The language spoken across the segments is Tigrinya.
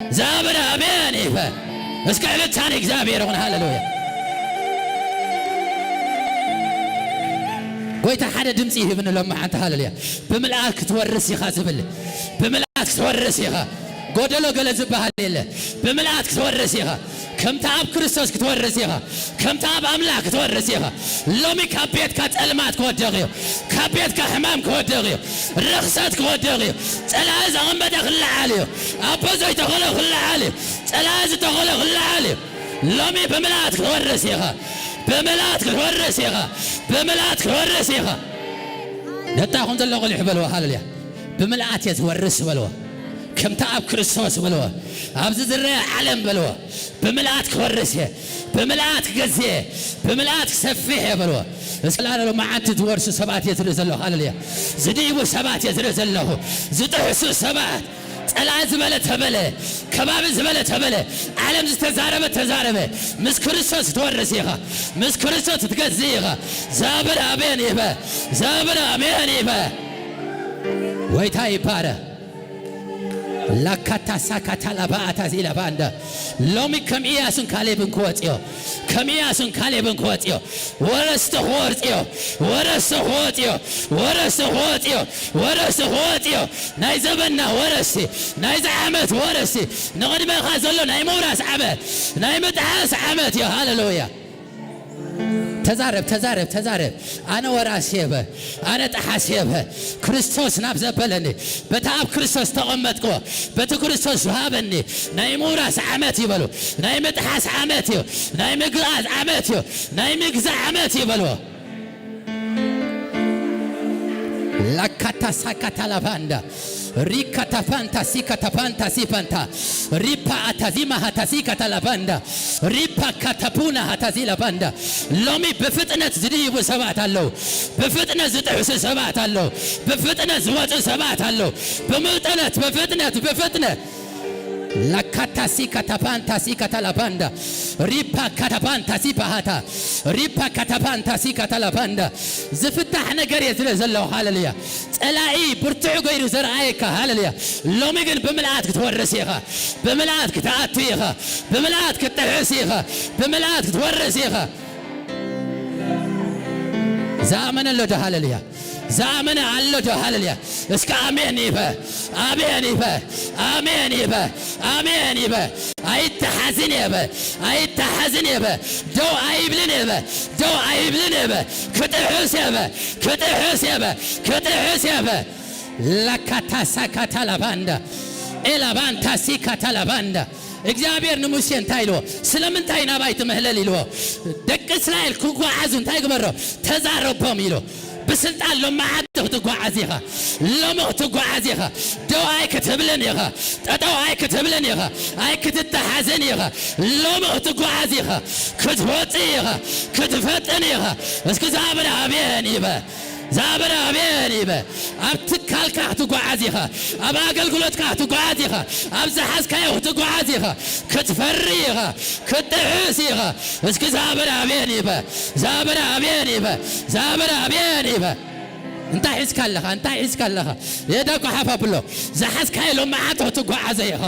ዛብር ኣሜን ይበል። እስከ ዕልልታ ንእግዚኣብሔር ይኹን። ሃሌሉያ። ጎይታ ሓደ ድምፂ ይህብኒ ሎማዓንቲ። ሃሌሉያ። ብምልኣት ክትወርስ ኢኻ ዝብል። ብምልኣት ክትወርስ ኢኻ። ጎደሎ ገለ ዝበሃል የለ። ብምልኣት ክትወርስ ኢኻ። ከምታ ኣብ ክርስቶስ ክትወርስ ኢኻ። ከምታ ኣብ ኣምላኽ ክትወርስ ኢኻ። ሎሚ ካብ ቤትካ ጸልማት ክወድቕ እዩ። ካብ ቤትካ ሕማም ክወድቕ እዩ። ርኽሰት ክወድቕ እዩ። ጸላኢ ዘቐመጠ ክለዓል እዩ። ኣቦ ዘይተኸሎ ክለዓል እዩ። ጸላኢ ዝተኸሎ ክለዓል እዩ። ሎሚ ብምልኣት ክትወርስ ኢኻ። ብምልኣት ክትወርስ ኢኻ። ብምልኣት ክትወርስ ኢኻ። ነታ ኹም ዘሎ ቆሊሑ በልዎ። ሃሌሉያ። ብምልኣት እየ ዝወርስ በልዎ። ከምታ ኣብ ክርስቶስ በልዎ። ኣብዚ ዝረአ ዓለም በልዎ። ብምልኣት ክወርስ እየ። ብምልኣት ክገዝእ እየ። ብምልኣት ክሰፍሕ እየ በልዎ። እስከ ላለ መዓንቲ ዝወርሱ ሰባት እየ ዝርኢ ዘለኹ። ሃሌሉያ። ዝድይቡ ሰባት እየ ዝርኢ ዘለኹ። ዝጥሕሱ ሰባት። ጸላኢ ዝበለ ተበለ። ከባቢ ዝበለ ተበለ። ዓለም ዝተዛረበ ተዛረበ። ምስ ክርስቶስ ትወርስ ኢኻ። ምስ ክርስቶስ ትገዝእ ኢኻ። ዛብር ኣሜን ይበል። ዛብር ኣሜን ይበል። ጎይታ ይባረክ። ላካታሳ ካታላባ ኣታዚ ኢላባ እንዳ ሎሚ ከም ኢያሱን ካሌብን ክወፅዮ፣ ከም ኢያሱን ካሌብን ክወፅዮ፣ ወረስቲ ክወርፅዮ፣ ወረስቲ ክወፅዮ፣ ወረስቲ ክወፅዮ፣ ወረስቲ ክወፅዮ፣ ናይ ዘበንና ወረስቲ፣ ናይዚ ዓመት ወረስቲ፣ ንቕድመኻ ዘሎ ናይ ምውራስ ዓመት፣ ናይ ምጥሓስ ዓመት እዩ። ሃሌሉያ። ተዛረብ፣ ተዛረብ፣ ተዛረብ። ኣነ ወራሲ እየ በ፣ ኣነ ጠሓሲ እየ በ። ክርስቶስ ናብ ዘበለኒ፣ በታ ኣብ ክርስቶስ ተቐመጥክዎ፣ በቲ ክርስቶስ ዝሃበኒ ናይ ምውራስ ዓመት እዩ በሉ። ናይ ምጥሓስ ዓመት እዩ። ናይ ምግኣዝ ዓመት እዩ። ናይ ምግዛእ ዓመት እዩ በልዎ። ላካታ ሳካታ ላባንዳ ሪካታ ፋንታ ሲካታ ፋንታ ሲፋንታ ሪፓ ኣታዚማ ሃታሲካታ ላባንዳ ሪፓ ካታፑና ሃታዚ ላባንዳ። ሎሚ ብፍጥነት ዝድይቡ ሰባት ኣለዉ። ብፍጥነት ዝጥሕሱ ሰባት ኣለዉ። ብፍጥነት ዝወፁ ሰባት ኣለዉ። ብምጥነት ብፍጥነት ብፍጥነት ላካታሲካ ታፓንታሲካ ታላባንዳ ሪፓ ካታፓንታሲ ፓሃታ ሪፓ ካታፓንታሲካ ታላባንዳ። ዝፍታሕ ነገር እየ ዝርኢ ዘለኹ። ሃለሉያ። ጸላኢ ብርቱዕ ገይሩ ዘርኣየካ። ሃለሉያ። ሎሚ ግን ብምልኣት ክትወርስ ኢኻ። ብምልኣት ክትኣቱ ኢኻ። ብምልኣት ክትጥሕስ ኢኻ። ብምልኣት ክትወርስ ኢኻ። ዝኣመነ ኣሎ ዶ? ሃለሉያ። ዝኣመነ ኣሎ ዶ? ሃለሉያ። እስከ ኣሜን ይበ፣ ኣሜን ይበ፣ ኣሜን ይበ፣ ኣሜን ይበ። ኣይተሓዝን የበ፣ ኣይተሓዝን የበ፣ ደው ኣይብልን የበ፣ ደው ኣይብልን የበ። ክጥሕስ የበ፣ ክጥሕስ የበ፣ ክጥሕስ የበ። ላካታ ሳካታ ላባንዳ ኤላባንታ ሲካታ ላባንዳ። እግዚኣብሔር ንሙሴ እንታይ ኢልዎ? ስለምንታይ ናባይ ትምህለል ኢልዎ። ደቂ እስራኤል ክጓዓዙ እንታይ ግበሮ? ተዛረቦም ኢሉ። ብስልጣን ሎማዓንቲ ክትጓዓዝ ኢኻ። ሎሚ ክትጓዓዝ ኢኻ። ደው ኣይክትብልን ኢኻ። ጠጠው ኣይክትብልን ኢኻ። ኣይክትተሓዝን ኢኻ። ሎሚ ክትጓዓዝ ኢኻ። ክትወፅእ ኢኻ። ክትፈጥን ኢኻ። እስኪ ዛብር ኣሜን ይበ። ዛብር ኣሜን ይበ። ኣብ ትካልካ ክትጓዓዝ ኢኻ። ኣብ ኣገልግሎትካ ክትጓዓዝ ኢኻ። ኣብ ዝሓዝካዮ ክትጓዓዝ ኢኻ። ክትፈሪ ኢኻ። ክትጥሕስ ኢኻ። እስኪ ዛብር ኣሜን ይበ። ዛብር ኣሜን ይበ። ዛብር ኣሜን ይበ። እንታይ ሒዝካ ኣለኻ? እንታይ ሒዝካ ኣለኻ? የዳ ጓሓፍ ኣብሎ። ዝሓዝካዮ ሎማዓንቲ ክትጓዓዘ ኢኻ።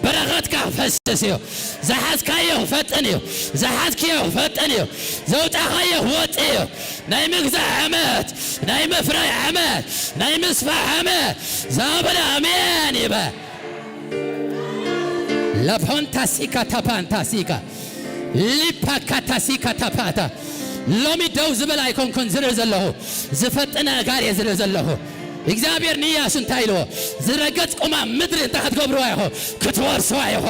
በረኸትካ ክፈስስ እዩ። ዝሓዝካዮ ክፈጥን እዩ። ዝሓዝክዮ ክፈጥን እዩ። ዘውፃኻዮ ክወፅእ እዩ። ናይ ምግዛእ ዓመት፣ ናይ ምፍራይ ዓመት፣ ናይ ምስፋሕ ዓመት። ዛብር ኣሜን ይበ። ላፖንታሲካ ታፓንታሲካ ሊፓካታሲካ ታፓታ። ሎሚ ደው ዝብል ኣይኮንኩን ዝርኢ ዘለኹ፣ ዝፈጥን ኣእጋር እየ ዝርኢ ዘለኹ። እግዚኣብሔር ንኢያሱ እንታይ ኢልዎ? ዝረገጽኩማ ምድሪ እንታይ ክትገብርዋ ኢኹ? ክትወርስዋ ኢኹ።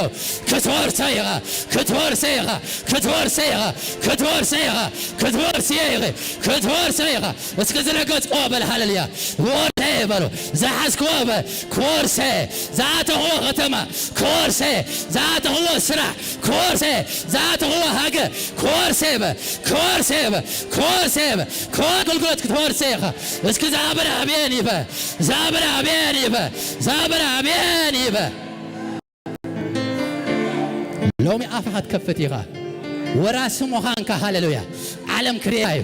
ክትወርሰ ኢኻ። ክትወርሰ ኢኻ። ክትወርሰ ኢኻ። ክትወርሰ ኢኻ። ክትወርሲ ኢኺ። ክትወርሰ ኢኻ። እስኪ ዝረገጽክዎ በል፣ ሃለሉያ። ወርሰ በሉ። ዝሓዝክዎ በል፣ ክወርሰ። ዝኣተኽዎ ከተማ፣ ክወርሰ። ዝኣተኽዎ ስራሕ፣ ክወርሰ። ዝኣተኽዎ ሃገር፣ ክወርሰ በል፣ ክወርሰ በል፣ ክወርሰ በል። ክወ-፣ ኣገልግሎት ክትወርሰ ኢኻ። እስኪ ዛብር ኣሜን ይበ። ዛብር ኣሜን ይበ። ዛብር ኣሜን ይበ። ሎሚ ኣፍኻ ትከፍት ኢኻ። ወራሲ ምዃንካ፣ ሃሌሉያ። ዓለም ክርእያ እዩ።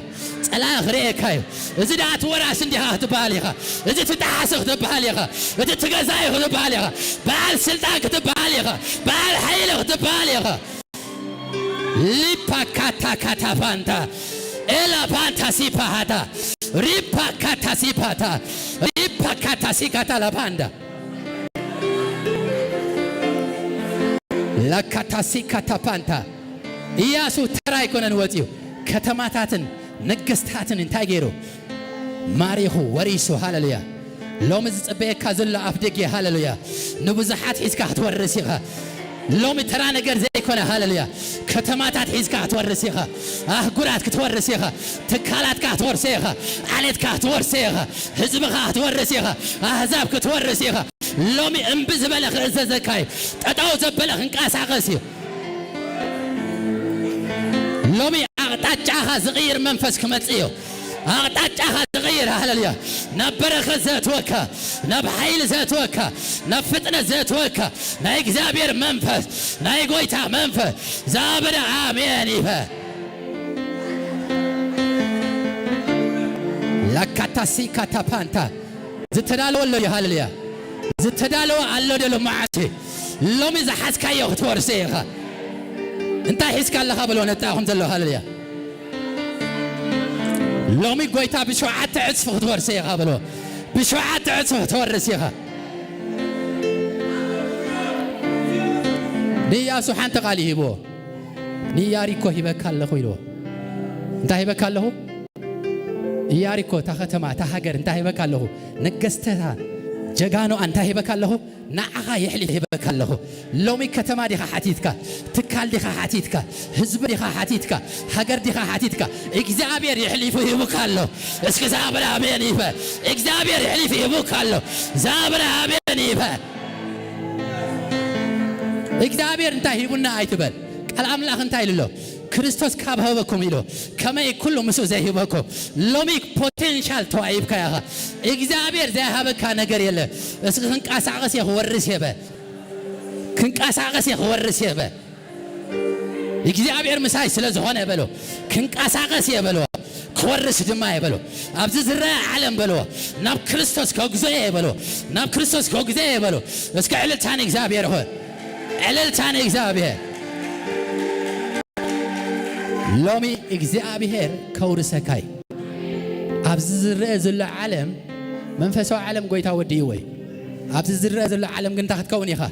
ጸላኢ ክርእየካ እዩ። እዚ ደኣ እቲ ወራሽ እንዲኻ ክትበሃል ኢኻ። እዚ እቲ ጠሓሲ ክትበሃል ኢኻ። እቲ እቲ ገዛኢ ክትበሃል ኢኻ። በዓል ስልጣን ክትበሃል ኢኻ። በዓል ሓይሊ ክትበሃል ኢኻ። ሊፓካታ ካታፋንታ ኤላፋንታ ሲፓሃታ ሪፓካታ ሲፓታ ሪፓካታሲካታ ላባንዳ ላካታሲካታፓንታ። ኢያሱ ተራ ኣይኮነን ወፂኡ፣ ከተማታትን ነገስታትን እንታይ ገይሩ? ማሪኹ፣ ወሪሱ። ሃለሉያ። ሎሚ ዝጽበየካ ዘሎ ኣፍ ደገ፣ ሃለሉያ፣ ንብዙሓት ሒዝካ ክትወርስ ኢኻ። ሎሚ ተራ ነገር ዘይኮነ፣ ሃለሉያ፣ ከተማታት ሒዝካ ክትወርስ ኢኻ። ኣህጉራት ክትወርስ ኢኻ። ትካላትካ ክትወርስ ኢኻ። ዓሌትካ ክትወርስ ኢኻ። ህዝብኻ ክትወርስ ኢኻ። ኣህዛብ ክትወርስ ኢኻ። ሎሚ እምቢ ዝበለ ክእዘዘካ እዩ። ጠጠው ዘበለ ክንቀሳቐስ እዩ። ሎሚ ኣቕጣጫኻ ዝቕይር መንፈስ ክመጽእ እዩ። ኣቕጣጫኻ ዝቕይር፣ ሃለሉያ፣ ናብ በረኸት ዘእትወካ፣ ናብ ሓይሊ ዘእትወካ፣ ናብ ፍጥነት ዘእትወካ ናይ እግዚኣብሔር መንፈስ፣ ናይ ጎይታ መንፈስ ዝኣበደ ኣሜን ይበል። ላካታሲ ካታፓንታ ዝተዳለወ ኣሎ እዩ። ሃለሉያ። ዝተዳለወ ኣሎ ዶ ሎማዓንቲ? ሎሚ ዝሓዝካዮ ክትወርሶ ኢኻ። እንታይ ሒዝካ ኣለኻ በሎ ነጣኹም ዘሎ። ሃለሉያ። ሎሚ ጎይታ ብሸውዓተ ዕጽፊ ክትወርሶ ኢኻ በሎ። ብሸውዓተ ዕጽፊ ክትወርስ ኢኻ። ንኢያሱ ሓንቲ ቃል ይሂብዎ። ንኢያሪኮ ሂበካ ኣለኹ ኢልዎ። እንታይ ሂበካ ኣለኹ? ኢያሪኮ፣ እታ ከተማ፣ እታ ሃገር እንታይ ሂበካ ኣለኹ? ነገስተታ፣ ጀጋኑኣ እንታይ ሂበካ ኣለኹ? ንዓኻ የሕሊፈ ሂበካ ኣለኹ። ሎሚ ከተማ ዲኻ ሓቲትካ? ትካል ዲኻ ሓቲትካ? ህዝቢ ዲኻ ሓቲትካ? ሃገር ዲኻ ሓቲትካ? እግዚኣብሔር የሕሊፉ ሂቡካ ኣሎ። እስኪ ዝኣመነ ኣሜን ይበል። እግዚኣብሔር የሕሊፉ ሂቡካ ኣሎ። ዝኣመነ ኣሜን ይበል። እግዚኣብሔር እንታይ ሂቡና ኣይትበል። ቃል ኣምላኽ እንታይ ኢሉ ኣሎ? ክርስቶስ ካብ ሃበኩም ኢሉ፣ ከመይ ኩሉ ምስኡ ዘይህበኩም? ሎሚ ፖቴንሻል ተዋሂብካ ኢኻ። እግዚኣብሔር ዘይሃበካ ነገር የለ። እስኪ ክንቀሳቐስ እየ ክወርስ እየ በል። ክንቀሳቐስ እየ ክወርስ እየ በል። እግዚኣብሔር ምሳይ ስለ ዝኾነ በሎ። ክንቀሳቐስ እየ በሎ። ክወርስ ድማ እየ በሎ። ኣብዚ ዝረአ ዓለም በሎ። ናብ ክርስቶስ ከጉዞ እየ በሎ። ናብ ክርስቶስ ከጉዞ እየ በሎ። እስኪ ዕልልታ ንእግዚኣብሔር ሆይ። ዕልልታ ንእግዚኣብሔር። ሎሚ እግዚኣብሔር ከውርሰካ እዩ። ኣብዚ ዝረአ ዘሎ ዓለም መንፈሳዊ ዓለም ጎይታ ወዲእዎ እዩ። ኣብዚ ዝረአ ዘሎ ዓለም ግን እንታይ ክትከውን ኢኻ?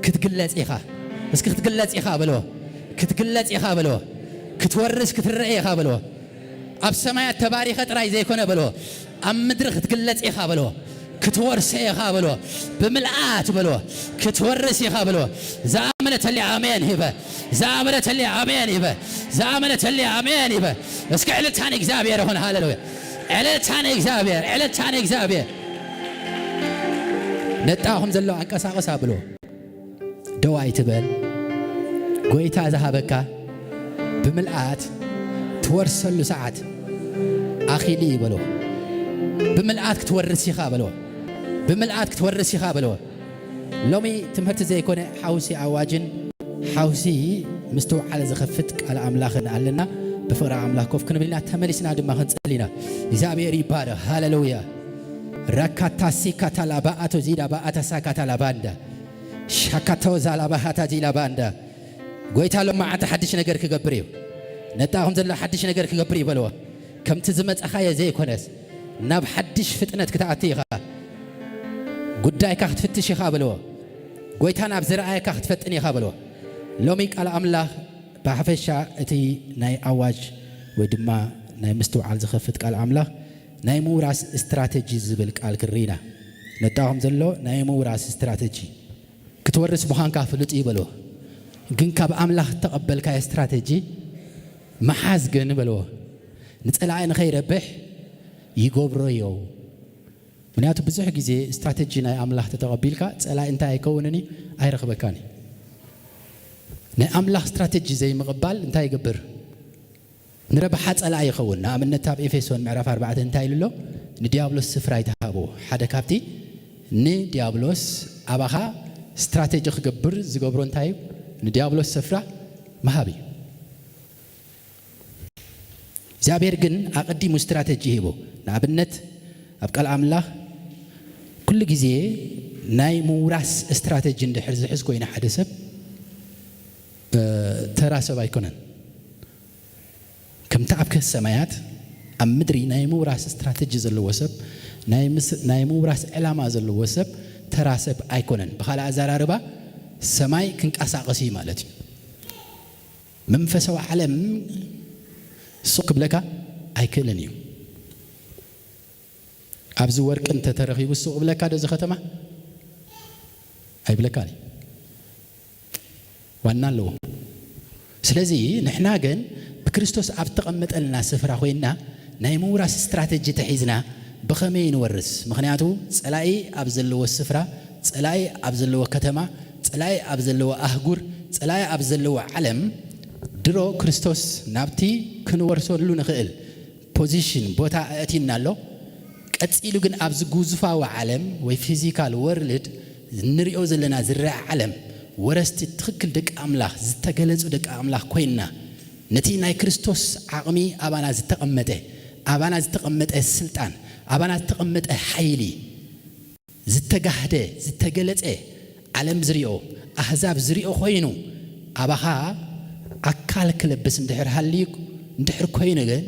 ክትግለጽ ኢኻ። እስኪ ክትግለጽ ኢኻ በልዎ። ክትግለጽ ኢኻ በልዎ። ክትወርስ ክትረአ ኢኻ በልዎ። ኣብ ሰማያት ተባሪኸ ጥራይ ዘይኮነ በልዎ። ኣብ ምድሪ ክትግለጽ ኢኻ በልዎ። ክትወርሰ ኢኻ በልዎ። ብምልኣት በልዎ። ክትወርስ ኢኻ በልዎ። ዝኣመነ ተሊ ኣሜን ይበል። ዝኣመነ ተሊ ኣሜን ይበል። ዝኣመነ ተሊ ኣሜን ይበል። እስኪ ዕልልታ ንእግዚኣብሔር ይኹን። ሃሌሉያ። ዕልልታ ንእግዚኣብሔር፣ ዕልልታ ንእግዚኣብሔር። ነጣኹም ዘሎ ኣንቀሳቕሳ በልዎ። ደው ኣይትበል። ጎይታ ዝሃበካ ብምልኣት ትወርሰሉ ሰዓት ኣኺሉ እዩ በልዎ። ብምልኣት ክትወርስ ኢኻ በልዎ። ብምልኣት ክትወርስ ኢኻ በልዎ። ሎሚ ትምህርቲ ዘይኮነ ሓውሲ ኣዋጅን ሓውሲ ምስትውዓል ዝኸፍት ቃል ኣምላኽን ኣለና። ብፍቕሪ ኣምላኽ ኮፍ ክንብል ኢና፣ ተመሊስና ድማ ክንጸሊ ኢና። እግዚኣብሔር ይባረኽ። ሃሌሉያ። ራካታሲ ካታላባ ኣቶ ዚዳ ባኣታሳ ካታላባንዳ ሻካቶ ዛላባ ሃታ ዚላባንዳ። ጎይታ ሎማዓንቲ ሓድሽ ነገር ክገብር እዩ። ነጣኹም ዘሎ ሓድሽ ነገር ክገብር እዩ በልዎ። ከምቲ ዝመጻኻዮ ዘይኮነስ ናብ ሓድሽ ፍጥነት ክትኣቱ ኢኻ። ጉዳይካ ክትፍትሽ ኢኻ በልዎ። ጎይታ ናብ ዝረኣየካ ክትፈጥን ኢኻ በልዎ። ሎሚ ቃል ኣምላኽ ብሓፈሻ እቲ ናይ ኣዋጅ ወይ ድማ ናይ ምስትውዓል ዝኸፍት ቃል ኣምላኽ ናይ ምውራስ ስትራተጂ ዝብል ቃል ክርኢ ኢና። ነጣኹም ዘሎ ናይ ምውራስ ስትራተጂ ክትወርስ ምዃንካ ፍሉጥ እዩ በልዎ። ግን ካብ ኣምላኽ እተቐበልካዮ ስትራተጂ ምሓዝ ግን በልዎ ንጸላኢ ንኸይረብሕ ይገብሮ እዩ። ምክንያቱ ብዙሕ ግዜ ስትራተጂ ናይ ኣምላኽ ተተቐቢልካ ጸላኢ እንታይ ኣይከውንን እዩ፣ ኣይረኽበካን እዩ። ናይ ኣምላኽ ስትራተጂ ዘይምቕባል እንታይ ይገብር? ንረብሓ ጸላኢ ይኸውን። ንኣብነት ኣብ ኤፌሶን ምዕራፍ ኣርባዕተ እንታይ ኢሉ ኣሎ? ንዲያብሎስ ስፍራ ይተሃቦ። ሓደ ካብቲ ንዲያብሎስ ኣባኻ ስትራተጂ ክገብር ዝገብሮ እንታይ እዩ? ንዲያብሎስ ስፍራ ምሃብ እዩ። እግዚኣብሔር ግን ኣቐዲሙ ስትራተጂ ሂቡ። ንኣብነት ኣብ ቃል ኣምላኽ ኩሉ ግዜ ናይ ምውራስ ስትራተጂ እንድሕር ዝሕዝ ኮይኑ ሓደ ሰብ ተራ ሰብ ኣይኮነን። ከምቲ ኣብ ክህስ ሰማያት ኣብ ምድሪ ናይ ምውራስ ስትራተጂ ዘለዎ ሰብ፣ ናይ ምውራስ ዕላማ ዘለዎ ሰብ ተራ ሰብ ኣይኮነን። ብኻልእ ኣዘራርባ ሰማይ ክንቀሳቐስ እዩ ማለት እዩ። መንፈሳዊ ዓለም ሱቕ ክብለካ ኣይክእልን እዩ። ኣብዚ ወርቂ እንተተረኺቡ ሱቕ ብለካ ዶ እዚ ከተማ? ኣይብለካን እዩ። ዋና ኣለዎ። ስለዚ ንሕና ግን ብክርስቶስ ኣብ ተቐመጠልና ስፍራ ኮይንና ናይ ምውራስ ስትራተጂ ተሒዝና ብኸመይ ንወርስ? ምኽንያቱ ጸላኢ ኣብ ዘለዎ ስፍራ፣ ጸላኢ ኣብ ዘለዎ ከተማ፣ ጸላኢ ኣብ ዘለዎ ኣህጉር፣ ጸላኢ ኣብ ዘለዎ ዓለም ድሮ ክርስቶስ ናብቲ ክንወርሰሉ ንኽእል ፖዚሽን ቦታ ኣእትዩና ኣሎ። ቀጺሉ ግን ኣብዚ ግዙፋዊ ዓለም ወይ ፊዚካል ወርልድ እንሪኦ ዘለና ዝረአ ዓለም ወረስቲ ትኽክል ደቂ ኣምላኽ ዝተገለጹ ደቂ ኣምላኽ ኮይንና ነቲ ናይ ክርስቶስ ዓቕሚ ኣባና ዝተቐመጠ ኣባና ዝተቐመጠ ስልጣን ኣባና ዝተቐመጠ ሓይሊ ዝተጋህደ ዝተገለጸ ዓለም ዝሪኦ ኣህዛብ ዝሪኦ ኮይኑ ኣባኻ ኣካል ክለብስ እንድሕር ሃልዩ እንድሕር ኮይኑ ግን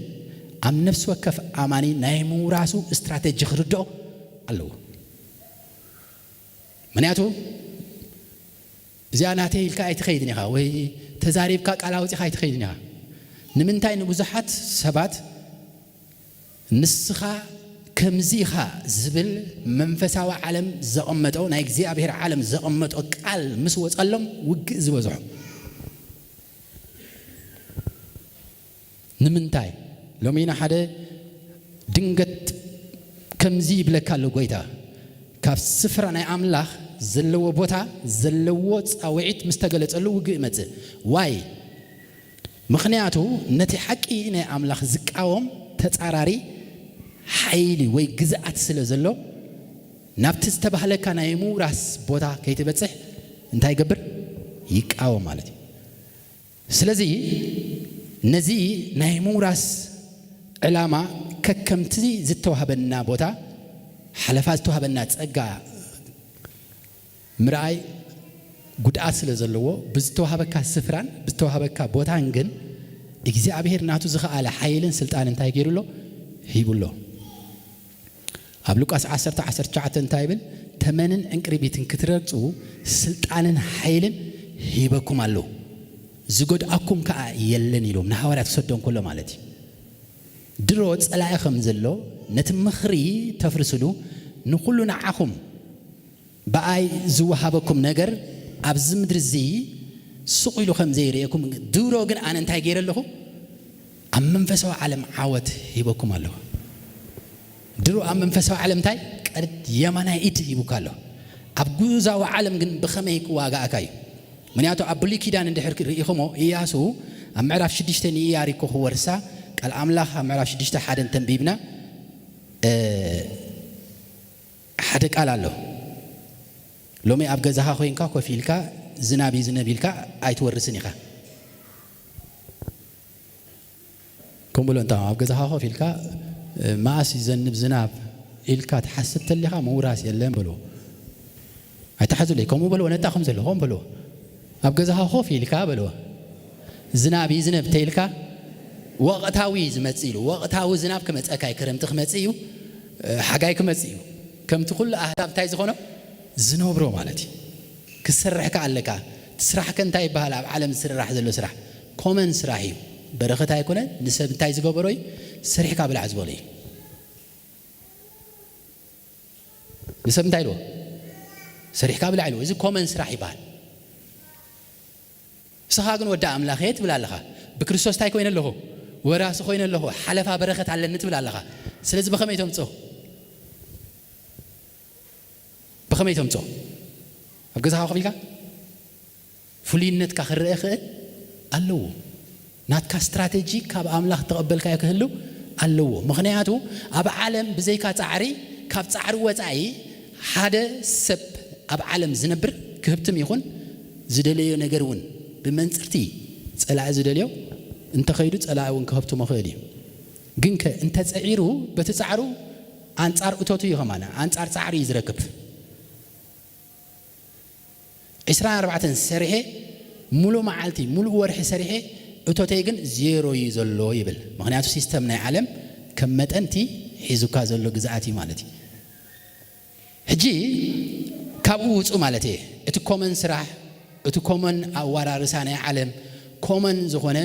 ኣብ ነፍሲ ወከፍ ኣማኒ ናይ ምውራሱ ስትራተጂ ክርድኦ ኣለዎ። ምክንያቱ እዚኣ ናተይ ኢልካ ኣይትኸይድን ኢኻ ወይ ተዛሪብካ ቃል ኣውፂኻ ኣይትኸይድን ኢኻ። ንምንታይ ንብዙሓት ሰባት ንስኻ ከምዚ ኢኻ ዝብል መንፈሳዊ ዓለም ዘቐመጦ ናይ እግዚኣብሔር ዓለም ዘቐመጦ ቃል ምስ ወፀሎም ውግእ ዝበዝሖ ንምንታይ? ሎሚና ሓደ ድንገት ከምዚ ይብለካ ኣሎ ጎይታ፣ ካብ ስፍራ ናይ ኣምላኽ ዘለዎ ቦታ ዘለዎ ጻውዒት ምስ ተገለጸሉ ውግእ ይመጽእ። ዋይ? ምኽንያቱ ነቲ ሓቂ ናይ ኣምላኽ ዝቃወም ተጻራሪ ሓይሊ ወይ ግዝኣት ስለ ዘሎ ናብቲ ዝተባህለካ ናይ ምውራስ ቦታ ከይትበጽሕ እንታይ ይገብር? ይቃወም ማለት እዩ። ስለዚ ነዚ ናይ ምውራስ ዕላማ ከከምቲ ዝተዋህበና ቦታ ሓለፋ ዝተዋህበና ጸጋ ምርኣይ ጉድኣት ስለ ዘለዎ ብዝተዋህበካ ስፍራን ብዝተዋህበካ ቦታን ግን እግዚኣብሔር ናቱ ዝኸኣለ ሓይልን ስልጣን እንታይ ገይሩ ኣሎ? ሂቡ ኣሎ። ኣብ ሉቃስ ዓሰርተ ዓሰርተ ትሽዓተ እንታይ ይብል? ተመንን ዕንቅሪቢትን ክትረግጹ ስልጣንን ሓይልን ሂበኩም ኣሎ፣ ዝጎድኣኩም ከኣ የለን ኢሎም ንሃዋርያት ክሰዶም ከሎ ማለት እዩ። ድሮ ጸላኢ ከም ዘሎ ነቲ ምኽሪ ተፍርስሉ ንኹሉ ንዓኹም ብኣይ ዝወሃበኩም ነገር ኣብዚ ምድሪ እዚ ስቕ ኢሉ ከም ዘይርእየኩም ድሮ ግን ኣነ እንታይ ገይረ ኣለኹ? ኣብ መንፈሳዊ ዓለም ዓወት ሂበኩም ኣለኹ። ድሮ ኣብ መንፈሳዊ ዓለም እንታይ ቀድ የማናይ ኢድ ሂቡካ ኣሎ። ኣብ ጉዛዊ ዓለም ግን ብኸመይ ክዋጋእካ እዩ? ምክንያቱ ኣብ ብሉይ ኪዳን እንድሕር ርኢኹሞ ኢያሱ ኣብ ምዕራፍ ሽዱሽተ ንኢያሪኮ ክወርሳ ቃል ኣምላኽ ኣብ ምዕራፍ ሽዱሽተ ሓደ እንተንቢብና ሓደ ቃል ኣሎ። ሎሚ ኣብ ገዛኻ ኮይንካ ኮፍ ኢልካ ዝናብ ይዝነብ ኢልካ ኣይትወርስን ኢኻ። ከምኡ በሎ እንታ ኣብ ገዛኻ ኮፍ ኢልካ መኣስ ይዘንብ ዝናብ ኢልካ ትሓስብ ተሊኻ ምውራስ የለን በልዎ። ኣይትሓዙለይ ከምኡ በልዎ ነጣኹም ዘለኹም በልዎ። ኣብ ገዛኻ ኮፍ ኢልካ በልዎ። ዝናብ ይዝነብ ተይልካ ወቕታዊ ዝመጽእ ኢሉ ወቕታዊ ዝናብ ክመጸካ እዩ። ክረምቲ ክመጽእ እዩ። ሓጋይ ክመጽእ እዩ። ከምቲ ኩሉ ኣህዛብ እንታይ ዝኾኖ ዝነብሮ ማለት እዩ። ክሰርሕ ከ ኣለካ። እቲ ስራሕ ከ እንታይ ይበሃል? ኣብ ዓለም ዝስራሕ ዘሎ ስራሕ ኮመን ስራሕ እዩ። በረኸት ኣይኮነን። ንሰብ እንታይ ዝገበሮ እዩ? ሰሪሕካ ብላዕ ዝበሎ እዩ። ንሰብ እንታይ ኢልዎ? ሰሪሕካ ብላዕ ኢልዎ። እዚ ኮመን ስራሕ ይበሃል። ንስኻ ግን ወዲ ኣምላኽ እየ ትብል ኣለኻ። ብክርስቶስ እንታይ ኮይነ ኣለኹ? ወራሲ ኮይነ ኣለኹ። ሓለፋ በረኸት ኣለኒ ትብል ኣለኻ። ስለዚ ብኸመይ ተምፅኦ? ብኸመይ ተምፅኦ? ኣብ ገዛኻ ኮፍ ኢልካ ፍሉይነትካ ክረአ ይኽእል ኣለዎ። ናትካ ስትራተጂ ካብ ኣምላኽ ተቐበልካዮ ክህሉ ኣለዎ። ምኽንያቱ ኣብ ዓለም ብዘይካ ጻዕሪ ካብ ጻዕሪ ወጻኢ ሓደ ሰብ ኣብ ዓለም ዝነብር ክህብትም ይኹን ዝደለዮ ነገር እውን ብመንጽርቲ ጸላኢ ዝደልዮ እንተኸይዱ ጸላኢ እውን ክህብትሞ ክእል እዩ። ግንከ እንተጸዒሩ፣ በቲ ጻዕሩ ኣንጻር እቶቱ እዩ፣ ከማና ኣንጻር ጻዕሪ እዩ ዝረክብ። ዕስራን ኣርባዕተን ሰሪሐ፣ ሙሉእ መዓልቲ፣ ሙሉእ ወርሒ ሰሪሐ፣ እቶተይ ግን ዜሮ እዩ ዘሎ ይብል። ምኽንያቱ ሲስተም ናይ ዓለም ከም መጠንቲ ሒዙካ ዘሎ ግዝኣት እዩ ማለት እዩ። ሕጂ ካብኡ ውጹ ማለት እየ። እቲ ኮመን ስራሕ፣ እቲ ኮመን ኣወራርሳ ናይ ዓለም፣ ኮመን ዝኾነ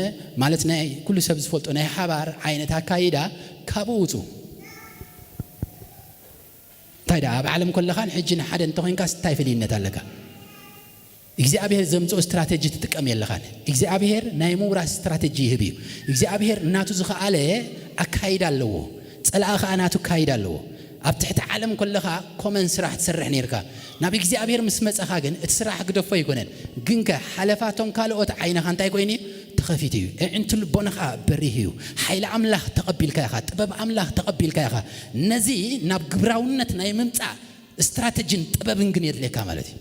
ማለት ናይ ኩሉ ሰብ ዝፈልጦ ናይ ሓባር ዓይነት ኣካይዳ ካብኡ ውጹ። እንታይ ደኣ ኣብ ዓለም ከለኻን ሕጂ ንሓደ እንተኾይንካስ እንታይ ፍልይነት ኣለካ? እግዚኣብሔር ዘምጽኦ ስትራተጂ ትጥቀም የለኻን። እግዚኣብሔር ናይ ምውራስ ስትራተጂ ይህብ እዩ። እግዚኣብሔር ናቱ ዝኸኣለ ኣካይዳ ኣለዎ። ጸላኢ ኸኣ ናቱ ኣካይዳ ኣለዎ። ኣብ ትሕቲ ዓለም ከለኻ ኮመን ስራሕ ትሰርሕ ነይርካ። ናብ እግዚኣብሔር ምስ መጻኻ ግን እቲ ስራሕ ግደፎ ኣይኮነን። ግንከ ሓለፋቶም ካልኦት ዓይንኻ እንታይ ኮይኑ እዩ? ተኸፊቱ እዩ። ኣዒንቲ ልቦናኻ በሪህ እዩ። ሓይሊ ኣምላኽ ተቐቢልካ ኢኻ። ጥበብ ኣምላኽ ተቐቢልካ ኢኻ። ነዚ ናብ ግብራውነት ናይ ምምጻእ ስትራተጂን ጥበብን ግን የድልየካ ማለት እዩ።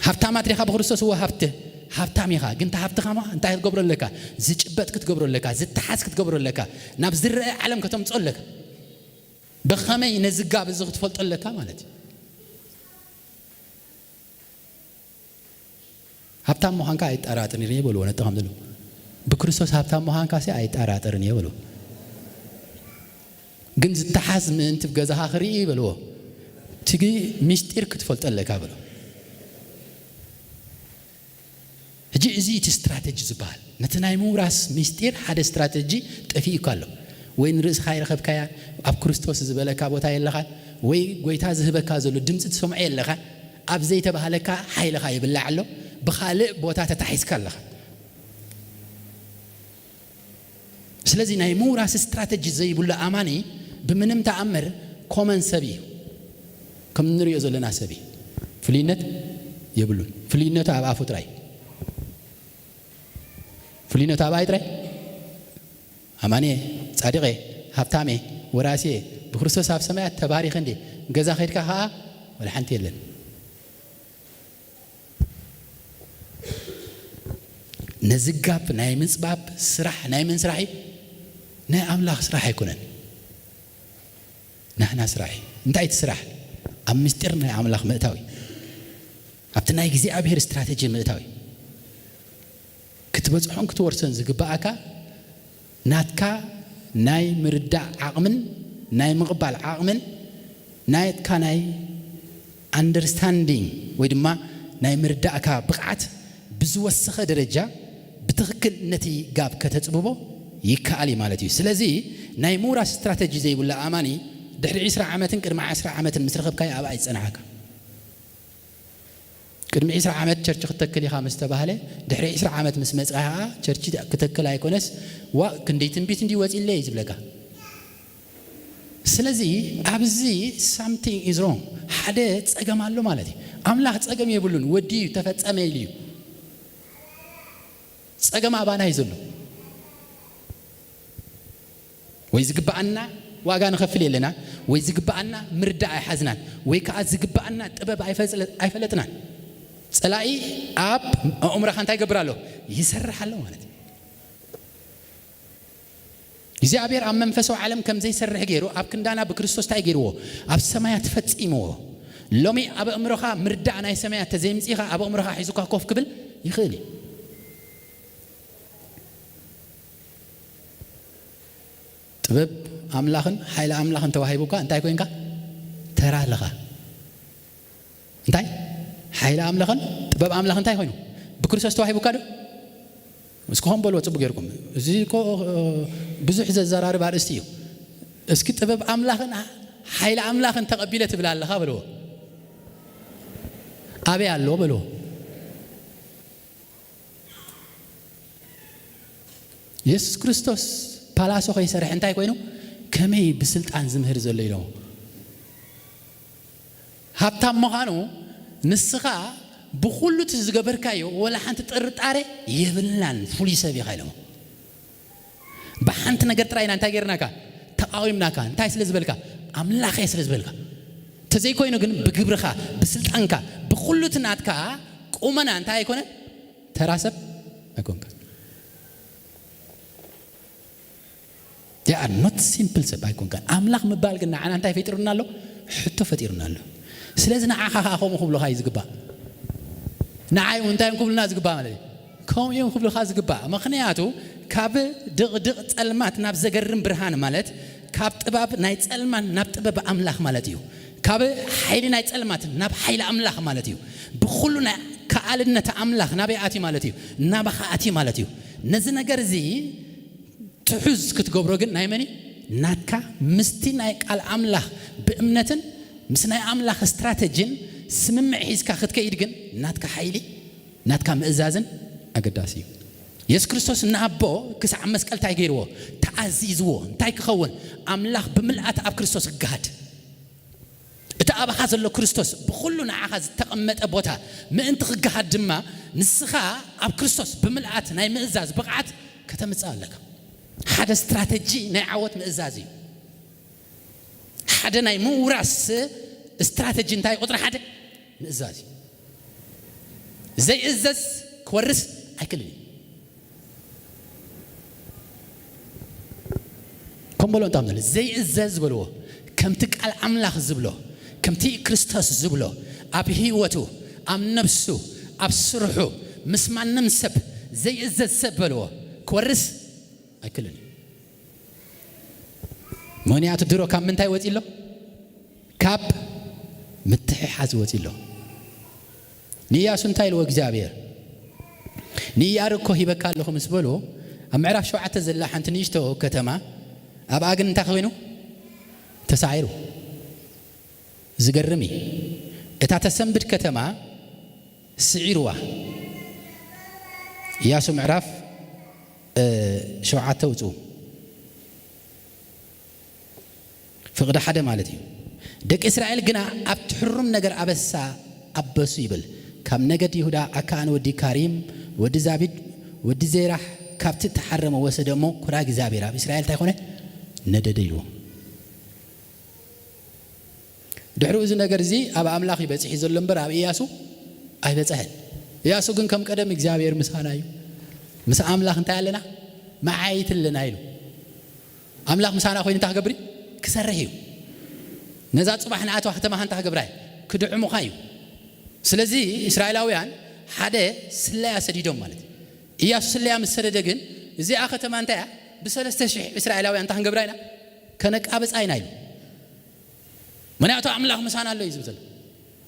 ሃብታማት ዲኻ ብክርስቶስ? እወ ሃብቲ፣ ሃብታም ኢኻ። ግን እቲ ሃብትኻ ማ እንታይ ክትገብሮ ኣለካ? ዝጭበጥ ክትገብሮ ኣለካ፣ ዝተሓዝ ክትገብሮ ኣለካ፣ ናብ ዝረአ ዓለም ከተምጽኦ ኣለካ። ብኸመይ ነዚ ጋብ እዚ ክትፈልጦ ኣለካ ማለት እዩ። ሃብታም ምዃንካ ኣይጠራጥርን እየ በልዎ፣ ነቲ ከም ዘሎ። ብክርስቶስ ሃብታም ምዃንካ ሲ ኣይጠራጥርን እየ በልዎ። ግን ዝተሓዝ ምእንቲ ገዛኻ ክርኢ በልዎ። ትጊ ምስጢር ክትፈልጦ ኣለካ በልዎ። ሕጂ እዚ እቲ ስትራተጂ ዝበሃል። ነቲ ናይ ምውራስ ምስጢር ሓደ ስትራተጂ ጠፊኡካ ኣሎ። ወይ ንርእስኻ ይረኸብካያ፣ ኣብ ክርስቶስ ዝበለካ ቦታ የለኻን፣ ወይ ጎይታ ዝህበካ ዘሎ ድምፂ ትሰምዖ የለኻን። ኣብ ዘይተባህለካ ሓይልኻ ይብላዕ ኣሎ። ብኻልእ ቦታ ተታሒዝካ ኣለኻ። ስለዚ ናይ ምውራስ ስትራተጂ ዘይብሉ ኣማኒ ብምንም ተኣምር ኮመን ሰብ እዩ። ከም እንሪኦ ዘለና ሰብ እዩ። ፍሉይነት የብሉን። ፍሉይነቱ ኣብ ኣፉ ጥራይ። ፍሉይነቱ ኣብ ኣይ ጥራይ? ኣማንየ፣ ጻድቄ፣ ሃብታሜ፣ ወራስየ፣ ብክርስቶስ ኣብ ሰማያት ተባሪኸ እንዴ፣ ገዛ ከይድካ ኸኣ ወላ ሓንቲ የለን። ነዚ ጋፕ ናይ ምጽባብ ስራሕ ናይ መን ስራሕ እዩ? ናይ ኣምላኽ ስራሕ ኣይኮነን። ናህና ስራሕ እዩ። እንታይ እቲ ስራሕ? ኣብ ምስጢር ናይ ኣምላኽ ምእታው እዩ። ኣብቲ ናይ እግዚኣብሔር ስትራተጂ ምእታው እዩ። ክትበጽሖን ክትወርሶን ዝግብኣካ ናትካ ናይ ምርዳእ ዓቕምን ናይ ምቕባል ዓቕምን ናትካ ናይ ኣንደርስታንዲንግ ወይ ድማ ናይ ምርዳእካ ብቕዓት ብዝወሰኸ ደረጃ ብትኽክል ነቲ ጋብ ከተጽብቦ ይከኣል እዩ ማለት እዩ። ስለዚ ናይ ምውራስ ስትራተጂ ዘይብሉ ኣማኒ ድሕሪ ዕስራ ዓመትን ቅድሚ ዓስራ ዓመትን ምስ ረኸብካዮ ኣብኣ ይጸንሓካ። ቅድሚ ዕስራ ዓመት ቸርች ክትተክል ኢኻ ምስ ተባህለ፣ ድሕሪ ዕስራ ዓመት ምስ መጽኣ ኸኣ ቸርች ክተክል ኣይኮነስ፣ ዋእ ክንደይ ትንቢት እንዲ ወጺለይ እዩ ዝብለካ። ስለዚ ኣብዚ ሳምቲንግ ኢዝ ሮንግ፣ ሓደ ጸገም ኣሎ ማለት እዩ። ኣምላኽ ጸገም የብሉን፣ ወዲ እዩ ተፈጸመ ኢሉ እዩ። ጸገም ኣባና እዩ ዘሎ። ወይ ዝግብኣና ዋጋ ንኸፍል የለና፣ ወይ ዝግብኣና ምርዳእ ኣይሓዝናን፣ ወይ ከኣ ዝግብኣና ጥበብ ኣይፈጽለ-፣ ኣይፈለጥናን። ጸላኢ ኣብ ኣእምሮኻ እንታይ ይገብር ኣሎ? ይሰርሕ ኣሎ ማለት እዩ። እግዚኣብሔር ኣብ መንፈሳዊ ዓለም ከም ዘይሰርሕ ገይሩ ኣብ ክንዳና ብክርስቶስ እንታይ ገይርዎ? ኣብ ሰማያት ፈጺምዎ። ሎሚ ኣብ ኣእምሮኻ ምርዳእ ናይ ሰማያት ተዘይምጺኻ ኣብ ኣእምሮኻ ሒዙካ ኮፍ ክብል ይኽእል እዩ። ጥበብ ኣምላኽን ሓይሊ ኣምላኽን ተዋሂቡካ እንታይ ኮንካ? ተራ ኣለኻ። እንታይ? ሓይሊ ኣምላኽን ጥበብ ኣምላኽን እንታይ ኮይኑ? ብክርስቶስ ተዋሂቡካ ዶ? እስኪ ኾን በልዎ ጽቡቅ ጌርኩም። እዚ እኮ፣ እ፣ ብዙሕ ዘዘራርብ ኣርእስቲ እዩ። እስኪ ጥበብ ኣምላኽን ሓይሊ ኣምላኽን ተቐቢለ ትብል ኣለኻ በልዎ። ኣበይ ኣሎ በልዎ። የሱስ ክርስቶስ ፓላሶ ከይሰርሐ እንታይ ኮይኑ? ከመይ ብስልጣን ዝምህር ዘሎ ኢሎሞ። ሃብታም ምዃኑ ንስኻ ብኹሉ እቲ ዝገበርካዮ ወላ ሓንቲ ጥርጣሬ የብልናን፣ ፍሉይ ሰብ ኢኻ ኢሎሞ። ብሓንቲ ነገር ጥራይ ኢና እንታይ ጌርናካ? ተቓዊምናካ። እንታይ ስለ ዝበልካ? ኣምላኽ እየ ስለ ዝበልካ። እንተዘይኮይኑ ግን ብግብርኻ፣ ብስልጣንካ፣ ብኹሉ እቲ ናትካ ቁመና እንታይ ኣይኮነን? ተራ ሰብ ኣይኮንካ። They are not simple ሰብ ኣይኮንካን። ኣምላኽ ምባል ግን ንዓና እንታይ ፈጢሩና ኣሎ? ሕቶ ፈጢሩና ኣሎ። ስለዚ ንዓኻ ኸዓ ከምኡ ክብሉኻ እዩ ዝግባእ። ንዓይ እውን እንታይ እዮም ክብሉና ዝግባእ ማለት እዩ? ከምኡ እዮም ክብሉኻ ዝግባእ። ምኽንያቱ ካብ ድቕድቕ ጸልማት ናብ ዘገርም ብርሃን ማለት ካብ ጥበብ ናይ ጸልማን ናብ ጥበብ ኣምላኽ ማለት እዩ። ካብ ሓይሊ ናይ ጸልማት ናብ ሓይሊ ኣምላኽ ማለት እዩ። ብኹሉ ናይ ከኣልነት ኣምላኽ ናበይ ኣትዩ ማለት እዩ? ናባኻ ኣትዩ ማለት እዩ። ነዚ ነገር እዚ ትሑዝ ክትገብሮ ግን ናይ መን እዩ? ናትካ። ምስቲ ናይ ቃል ኣምላኽ ብእምነትን ምስ ናይ ኣምላኽ ስትራተጂን ስምምዕ ሒዝካ ክትከይድ ግን ናትካ ሓይሊ፣ ናትካ ምእዛዝን ኣገዳሲ እዩ። የሱስ ክርስቶስ ንኣቦ ክሳዕ መስቀል እንታይ ገይርዎ? ተኣዚዝዎ። እንታይ ክኸውን? ኣምላኽ ብምልኣት ኣብ ክርስቶስ ክገሃድ። እቲ ኣባኻ ዘሎ ክርስቶስ ብኹሉ ንዓኻ ዝተቐመጠ ቦታ ምእንቲ ክገሃድ ድማ ንስኻ ኣብ ክርስቶስ ብምልኣት ናይ ምእዛዝ ብቕዓት ከተምጽእ ኣለካ። ሓደ ስትራተጂ ናይ ዓወት ምእዛዝ እዩ። ሓደ ናይ ምውራስ ስትራተጂ እንታይ? ቁጽሪ ሓደ ምእዛዝ እዩ። ዘይእዘዝ ክወርስ ኣይክእልን እዩ። ከም በሎ እንታም ዘሎ ዘይእዘዝ ዝበልዎ፣ ከምቲ ቃል ኣምላኽ ዝብሎ፣ ከምቲ ክርስቶስ ዝብሎ፣ ኣብ ህይወቱ፣ ኣብ ነፍሱ፣ ኣብ ስርሑ፣ ምስ ማንም ሰብ ዘይእዘዝ ሰብ በልዎ፣ ክወርስ ኣይክእልን እዩ። ምኽንያቱ ድሮ ካብ ምንታይ ወፂ ኣሎ? ካብ ምትሕሓዝ ወፂ ኣሎ። ንኢያሱ እንታይ ኢልዎ እግዚኣብሔር? ንኢያሪኮ ሂበካ ኣለኹ ምስ በሎ፣ ኣብ ምዕራፍ ሸውዓተ ዘላ ሓንቲ ንእሽቶ ከተማ፣ ኣብኣ ግን እንታይ ኮይኑ? ተሳዒሩ። ዝገርም እዩ። እታ ተሰንብድ ከተማ ስዒርዋ። ኢያሱ ምዕራፍ፣ እ፣ ሸውዓተ ውፅኡ። ፍቕዲ ሓደ ማለት እዩ። ደቂ እስራኤል ግና ኣብቲ ሕሩም ነገር ኣበሳ ኣበሱ ይብል። ካብ ነገድ ይሁዳ ኣካኣን ወዲ ካሪም ወዲ ዛቢድ ወዲ ዜራሕ ካብቲ እተሓረመ ወሰደ እሞ፣ ኩራ እግዚኣብሔር ኣብ እስራኤል እንታይ ኮነ? ነደደ ኢልዎ። ድሕሪኡ እዚ ነገር እዚ ኣብ ኣምላኽ እዩ በጺሑ ዘሎ እምበር ኣብ ኢያሱ ኣይበጽሐን። ኢያሱ ግን ከም ቀደም እግዚኣብሔር ምሳና እዩ። ምስ ኣምላኽ እንታይ ኣለና? መዓይት ኣለና ኢሉ። ኣምላኽ ምሳና ኮይኑ እንታይ ክገብር እዩ? ክሰርሕ እዩ። ነዛ ጽባሕ ንኣትዋ ከተማ እንታይ ክገብራ እዩ? ክድዕሙኻ እዩ። ስለዚ እስራኤላውያን ሓደ ስለያ ሰዲዶም ማለት እዩ። ኢያሱ ስለያ ምስ ሰደደ ግን እዚኣ ከተማ እንታይ እያ? ብሰለስተ ሽሕ እስራኤላውያን እንታይ ክንገብራ ኢና? ከነቃብጻ ኢና ኢሉ። ምኽንያቱ ኣምላኽ ምሳና ኣሎ እዩ ዝብል ዘሎ።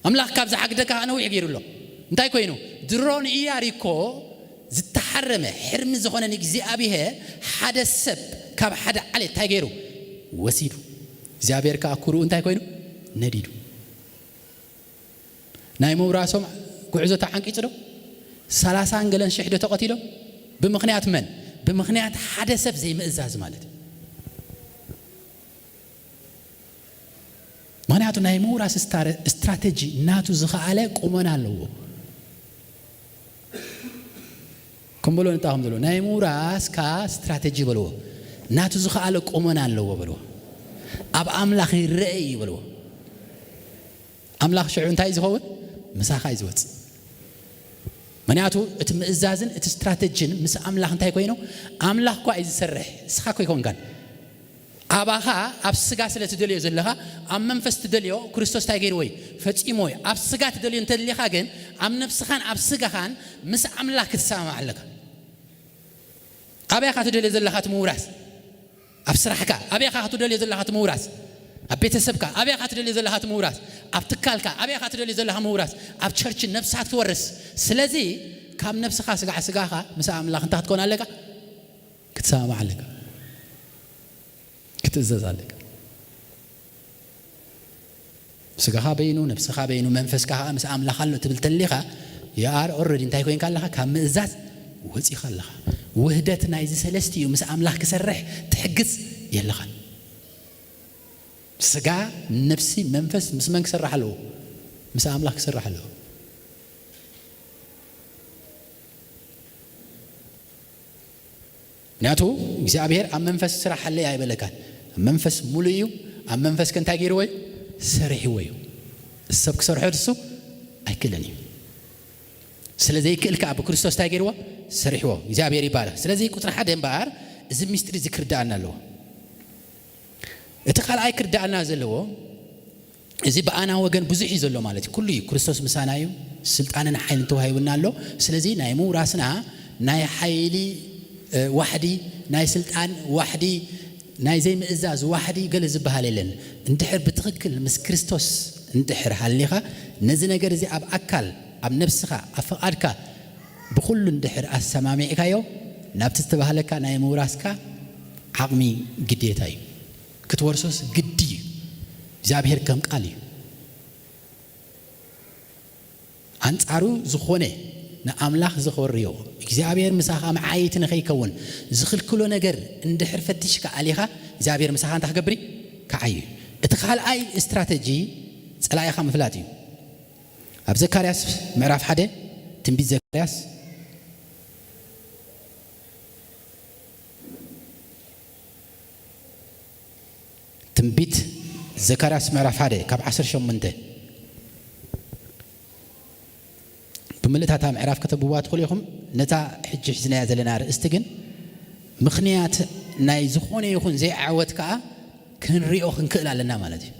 ኣምላኽ ካብ ዝሓግደካ ከዓ ነዊሕ ገይሩ ኣሎ። እንታይ ኮይኑ? ድሮ ንኢያሪኮ ዝተሓረመ ሕርሚ ዝኾነ ንእግዚኣብሄር ሓደ ሰብ ካብ ሓደ ዓሌት እንታይ ገይሩ? ወሲዱ። እግዚኣብሔር ከዓ ኩርኡ እንታይ ኮይኑ? ነዲዱ። ናይ ምውራሶም ጉዕዞ ተዓንቂጹ ዶ? ሰላሳን ገለን ሽሕ ዶ ተቐቲሎም? ብምኽንያት መን? ብምኽንያት ሓደ ሰብ ዘይምእዛዝ ማለት እዩ። ምኽንያቱ ናይ ምውራስ ስታረ-፣ ስትራተጂ ናቱ ዝኸኣለ ቁመና ኣለዎ። ከም በሎ ንጣ ከም ዘሎ ናይ ምውራስ ከኣ ስትራተጂ በልዎ። ናቱ ዝኸኣለ ቁመና ኣለዎ በልዎ። ኣብ ኣምላኽ ይረአ እዩ በልዎ። ኣምላኽ ሽዑ እንታይ እዩ ዝኸውን? ምሳኻ እዩ ዝወጽእ። ምኽንያቱ እቲ ምእዛዝን እቲ ስትራተጂን ምስ ኣምላኽ እንታይ ኮይኑ? ኣምላኽ እኳ እዩ ዝሰርሕ፣ ንስኻ እኮ ኣይኮንካን። ኣባኻ ኣብ ስጋ ስለ ትደልዮ ዘለኻ፣ ኣብ መንፈስ ትደልዮ ክርስቶስ እንታይ ገይርዎ እዩ? ፈጺምዎ እዩ። ኣብ ስጋ ትደልዮ እንተደሊኻ ግን፣ ኣብ ነፍስኻን ኣብ ስጋኻን ምስ ኣምላኽ ክትሰማማዕ ኣለካ። ኣበይ ኢኻ ትደልዮ ዘለኻ እቲ ምውራስ? ኣብ ስራሕካ ኣበይ ኢኻ ትደልዮ ዘለኻ እቲ ምውራስ? ኣብ ቤተሰብካ ኣበይ ኢኻ ትደልዮ ዘለኻ እቲ ምውራስ? ኣብ ትካልካ ኣበይ ኢኻ ትደልዮ ዘለኻ ምውራስ? ኣብ ቸርች ነፍስኻ ክትወርስ። ስለዚ ካብ ነፍስኻ ስጋዕ ስጋኻ ምስ ኣምላኽ እንታይ ክትኮን ኣለካ? ክትሰማማዕ ኣለካ። ክትእዘዝ ኣለካ። ስጋኻ በይኑ፣ ነፍስኻ በይኑ፣ መንፈስካ ኸዓ ምስ ኣምላኽ ኣሎ ትብል ተሊኻ፣ you are already እንታይ ኮይንካ ኣለኻ? ካብ ምእዛዝ ወጺኻ ኣለኻ። ውህደት ናይዚ ሰለስቲኡ ምስ ኣምላኽ ክሰርሕ ትሕግዝ የለኻን። ስጋ፣ ነፍሲ፣ መንፈስ ምስ መን ክሰርሕ ኣለዎ? ምስ ኣምላኽ ክሰርሕ ኣለዎ። ምክንያቱ እግዚኣብሔር ኣብ መንፈስ ስራሕ ሃለይ ኣይበለካን። ኣብ መንፈስ ሙሉእ እዩ። ኣብ መንፈስ ከ እንታይ ገይርዎ እዩ? ሰሪሕዎ እዩ። ሰብ ክሰርሖ ድሱ ኣይክእልን እዩ። ስለ ዘይክእል ከዓ ብክርስቶስ እንታይ ገይርዎ? ሰሪሕዎ። እግዚኣብሔር ይባረክ። ስለዚ ቁፅሪ ሓደ እምበኣር እዚ ሚስጢር እዚ ክርዳኣና ኣለዎ። እቲ ካልኣይ ክርዳእና ዘለዎ፣ እዚ ብኣና ወገን ብዙሕ እዩ ዘሎ ማለት እዩ። ኩሉ እዩ፣ ክርስቶስ ምሳና እዩ፣ ስልጣንን ሓይልን ተዋሂቡና ኣሎ። ስለዚ ናይ ምውራስና ናይ ሓይሊ፣ እ፣ ዋሕዲ፣ ናይ ስልጣን ዋሕዲ፣ ናይ ዘይምእዛዝ ዋሕዲ ገለ ዝበሃል የለን። እንድሕር ብትኽክል ምስ ክርስቶስ እንድሕር ሃሊኻ፣ ነዚ ነገር እዚ ኣብ ኣካል፣ ኣብ ነብስኻ፣ ኣብ ፍቓድካ ብኹሉ እንድሕር ኣሰማሚዕካዮ፣ ናብቲ ዝተባህለካ ናይ ምውራስካ ዓቕሚ ግዴታ እዩ። ክትወርሶስ ግዲ እዩ። እግዚኣብሔር ከም ቃል እዩ። ኣንጻሩ ዝኾነ ንኣምላኽ ዘኸርዮ፣ እግዚኣብሔር ምሳኻ መዓይቲ ንኸይከውን ዝኽልክሎ ነገር እንድሕር ፈቲሽካ ኣሊኻ፣ እግዚኣብሔር ምሳኻ እንታይ ክገብር እዩ? ክዓዩ እዩ። እቲ ካልኣይ ስትራተጂ ጸላኢኻ ምፍላጥ እዩ። ኣብ ዘካርያስ ምዕራፍ ሓደ፣ ትንቢት ዘካርያስ፣ ትንቢት ዘካርያስ ምዕራፍ ሓደ ካብ ዓሰርተ ሸሞንተ፣ ብምልእታ እታ ምዕራፍ ከተብዋ ትኽእሉ ኢኹም። ነታ ሕጂ ሒዝናያ ዘለና ኣርእስቲ ግን፣ ምኽንያት ናይ ዝኾነ ይኹን ዘይዓወት ከኣ ክንሪኦ ክንክእል ኣለና ማለት እዩ።